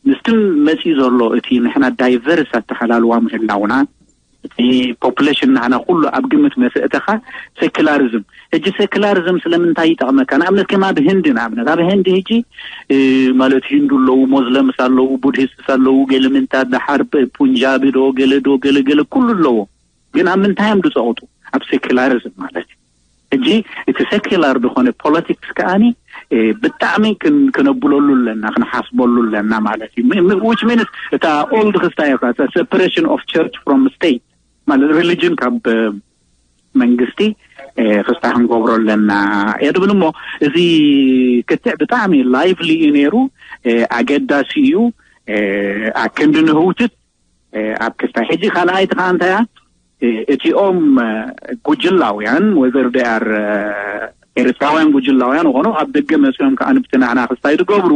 ምስትን መፂኡ ዘሎ እቲ ንሕና ዳይቨርስ ኣተሓላልዋ ምህላውና እቲ ፖፕሌሽን ናህና ኩሉ ኣብ ግምት መሰእተኻ ሴኩላሪዝም ሕጂ ሴኩላሪዝም ስለምንታይ ይጠቕመካ? ንኣብነት ከም ኣብ ህንዲ ንኣብነት ኣብ ህንዲ ሕጂ ማለት ሂንዱ ኣለዉ፣ ሞዝለምስ ኣለዉ፣ ቡድሂስትስ ኣለዉ፣ ገለምንታ ደሓር ፑንጃቢ ዶ ገለ ዶ ገለ ገለ ኩሉ ኣለዎ። ግን ኣብ ምንታይ እዮም ዝፀቕጡ? ኣብ ሴኩላሪዝም ማለት እዩ። ሕጂ እቲ ሴኩላር ዝኾነ ፖለቲክስ ከዓኒ ብጣዕሚ ክነብለሉ ኣለና፣ ክንሓስበሉ ኣለና ማለት እዩ። ዊች ሚንስ እታ ኦልድ ክስታይ ካ ሰፐሬሽን ኦፍ ቸርች ፍሮም ስቴት ማለት ሪሊጅን ካብ መንግስቲ ክስታ ክንገብሮ ኣለና እየ ድብል። እሞ እዚ ክትዕ ብጣዕሚ ላይቭሊ እዩ ነይሩ፣ ኣገዳሲ እዩ። ኣክንዲ ንህውትት ኣብ ክስታይ ሕጂ ካልኣይቲ ከዓ እንታይ እያ እቲኦም ጉጅላውያን ወዘር ደኣር ኤርትራውያን ጉጅላውያን ኾኖ ኣብ ደገ መፅኦም ከዓ ንብትናና ክስታይ ዝገብሩ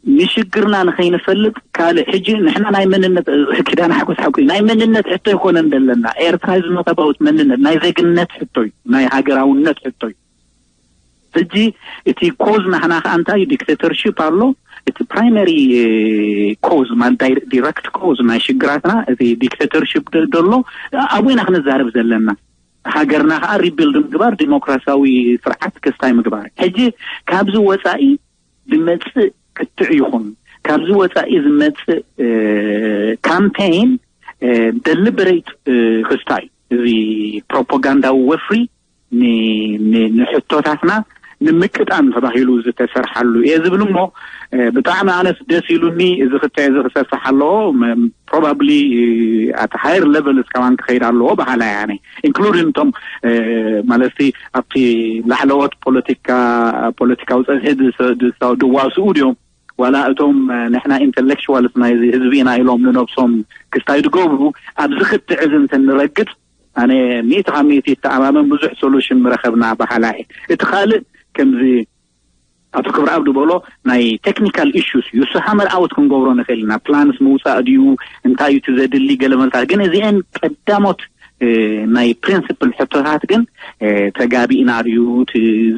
ንሽግርና ንኸይንፈልጥ ካልእ ሕጂ ንሕና ናይ መንነት ኪዳን ሓጎስ ሓቁ ናይ መንነት ሕቶ ይኮነን ዘለና ኤርትራ ዝመታባውት መንነት ናይ ዜግነት ሕቶ እዩ፣ ናይ ሃገራውነት ሕቶ እዩ። ሕጂ እቲ ኮዝ ናህና ከዓ እንታይ ዲክቴተርሽፕ ኣሎ። እቲ ፕራይመሪ ኮዝ ማለት ዲረክት ኮዝ ናይ ሽግራትና እቲ ዲክቴተርሽፕ ዘሎ ኣብኡ ኢና ክንዛረብ ዘለና። ሃገርና ከዓ ሪቢልድ ምግባር ዲሞክራሲያዊ ስርዓት ክስታይ ምግባር። ሕጂ ካብዚ ወፃኢ ዝመፅእ ክትዕ ይኹን ካብዚ ወፃኢ ዝመፅእ ካምፔይን ደሊበሬት ክስታይ እዚ ፕሮፓጋንዳዊ ወፍሪ ንሕቶታትና ንምቅጣም ተባሂሉ ዝተሰርሓሉ እየ ዝብል እሞ፣ ብጣዕሚ ኣነስ ደስ ኢሉኒ። እዚ ክተ እዚ ክሰፍሕ ኣለዎ። ፕሮባብሊ ኣቲ ሃየር ሌቨል እስካባን ክኸይድ ኣለዎ በሃላይ ኣነ፣ ኢንክሉዲን እቶም ማለት ኣብቲ ላዕለዎት ፖለቲካ ፖለቲካዊ ፀብሒ ድዋስኡ ድዮም ዋላ እቶም ንሕና ኢንተሌክቹዋልስ ናይዚ ህዝቢ ኢና ኢሎም ንነብሶም ክስታይ ዝገብሩ ኣብዚ ክትዕ እዚ እንተንረግጥ ኣነ ሚእቲ ካብ ሚእቲ ይተኣማመን ብዙሕ ሶሉሽን ምረኸብና በሃላ እየ። እቲ ካልእ ከምዚ ኣቶ ክብረኣብ ዝበሎ ናይ ቴክኒካል ኢሹስ ዩ። እሱ ሃመር ኣውት ክንገብሮ ንኽእል ኢና። ፕላንስ ምውፃእ ድዩ፣ እንታይ እዩ እቲ ዘድሊ ገለ መልታት። ግን እዚአን ቀዳሞት ናይ ፕሪንስፕል ሕቶታት ግን ተጋቢእና ድዩ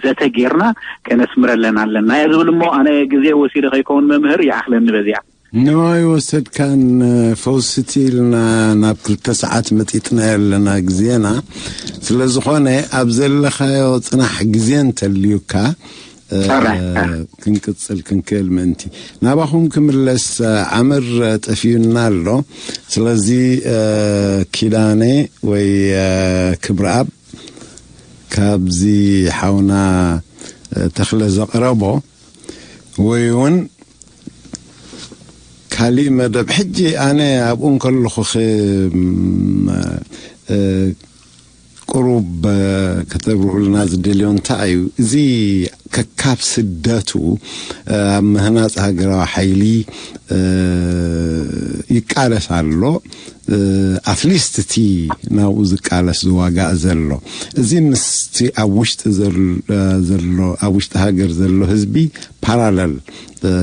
ዘተ ጌርና ከነስምረለን ኣለና እየ ዝብል። እሞ ኣነ ግዜ ወሲደ ከይከውን መምህር ይኣኽለኒ በዚኣ። ንዋይ ወሰድካን ፈውስቲ ኢልና ናብ ክልተ ሰዓት መጢጥና ኣለና ግዜና። ስለዝኾነ ኣብ ዘለኻዮ ፅናሕ ግዜ እንተልዩካ ክንቅፅል ክንክእል ምእንቲ ናባኹም ክምለስ ዓምር ጠፊዩና ኣሎ። ስለዚ ኪዳነ ወይ ክብረኣብ ካብዚ ሓውና ተኽለ ዘቕረቦ ወይ እውን ካሊእ መደብ ሕጂ ኣነ ኣብኡ እንከለኹ ቁሩብ ከተብርሁልና ዝደልዮ እንታይ እዩ? እዚ ከካብ ስደቱ ኣብ ምህናፅ ሃገራዊ ሓይሊ ይቃለስ ኣሎ። ኣትሊስት እቲ ናብኡ ዝቃለስ ዝዋጋእ ዘሎ እዚ ምስቲ ኣብ ውሽጢ ዘሎ ኣብ ውሽጢ ሃገር ዘሎ ህዝቢ ፓራለል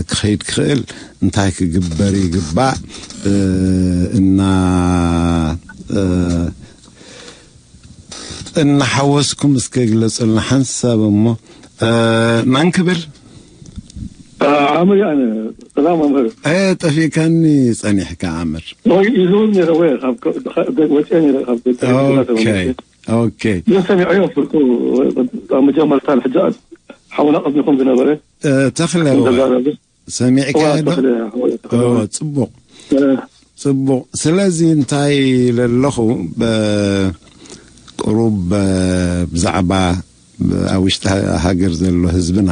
ክኸይድ ክኽእል እንታይ ክግበር ይግባእ እና እናሓወስኩም እስከ ግለፁልና ሓንሳብ እሞ መን ክብል ዓምር ኣነ ሰላም መምህር ጠፊእካኒ ፀኒሕካ ዓምር ወይ ይዝውን ነረ ወይ ወፅአ ነረ ካብ ኦኬ ሰሚዐዮ ፍርቁ ኣብ መጀመርታ ሕጂ ሓውና ቀድሚኹም ዝነበረ ተኽለ ሰሚዕካ ዶ? ጽቡቕ ጽቡቕ። ስለዚ እንታይ ኢለ ኣለኹ፣ ቁሩብ ብዛዕባ ኣብ ውሽጢ ሃገር ዘሎ ህዝብና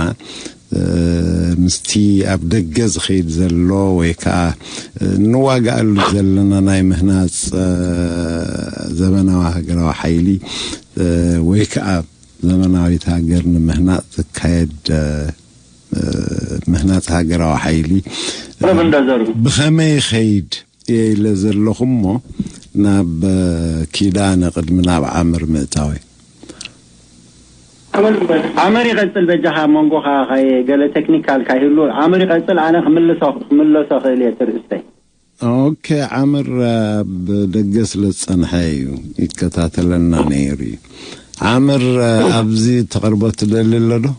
ምስቲ ኣብ ደገ ዝኸይድ ዘሎ ወይ ከዓ እንዋጋኣሉ ዘለና ናይ ምህናፅ ዘበናዊ ሃገራዊ ሓይሊ ወይ ከዓ ዘመናዊት ሃገር ንምህናፅ ዝካየድ ምህናፅ ሃገራዊ ሓይሊ ብኸመይ ይኸይድ እየ ኢለ ዘለኹ እሞ ናብ ኪዳነ ቅድሚ ናብ ዓምር ምእታወይ ዓምር ይቐፅል በጃኻ መንጎኻ ገለ ቴክኒካል ካይህሉ ዓምር ይቐፅል ኣነ ክምለሶ ክእል እየ ትርእስተይ ኦኬ ዓምር ኣብ ደገ ስለ ዝፀንሐ እዩ ይከታተለና ነይሩ እዩ ዓምር ኣብዚ ተቕርቦ ትደሊ ኣሎ ዶ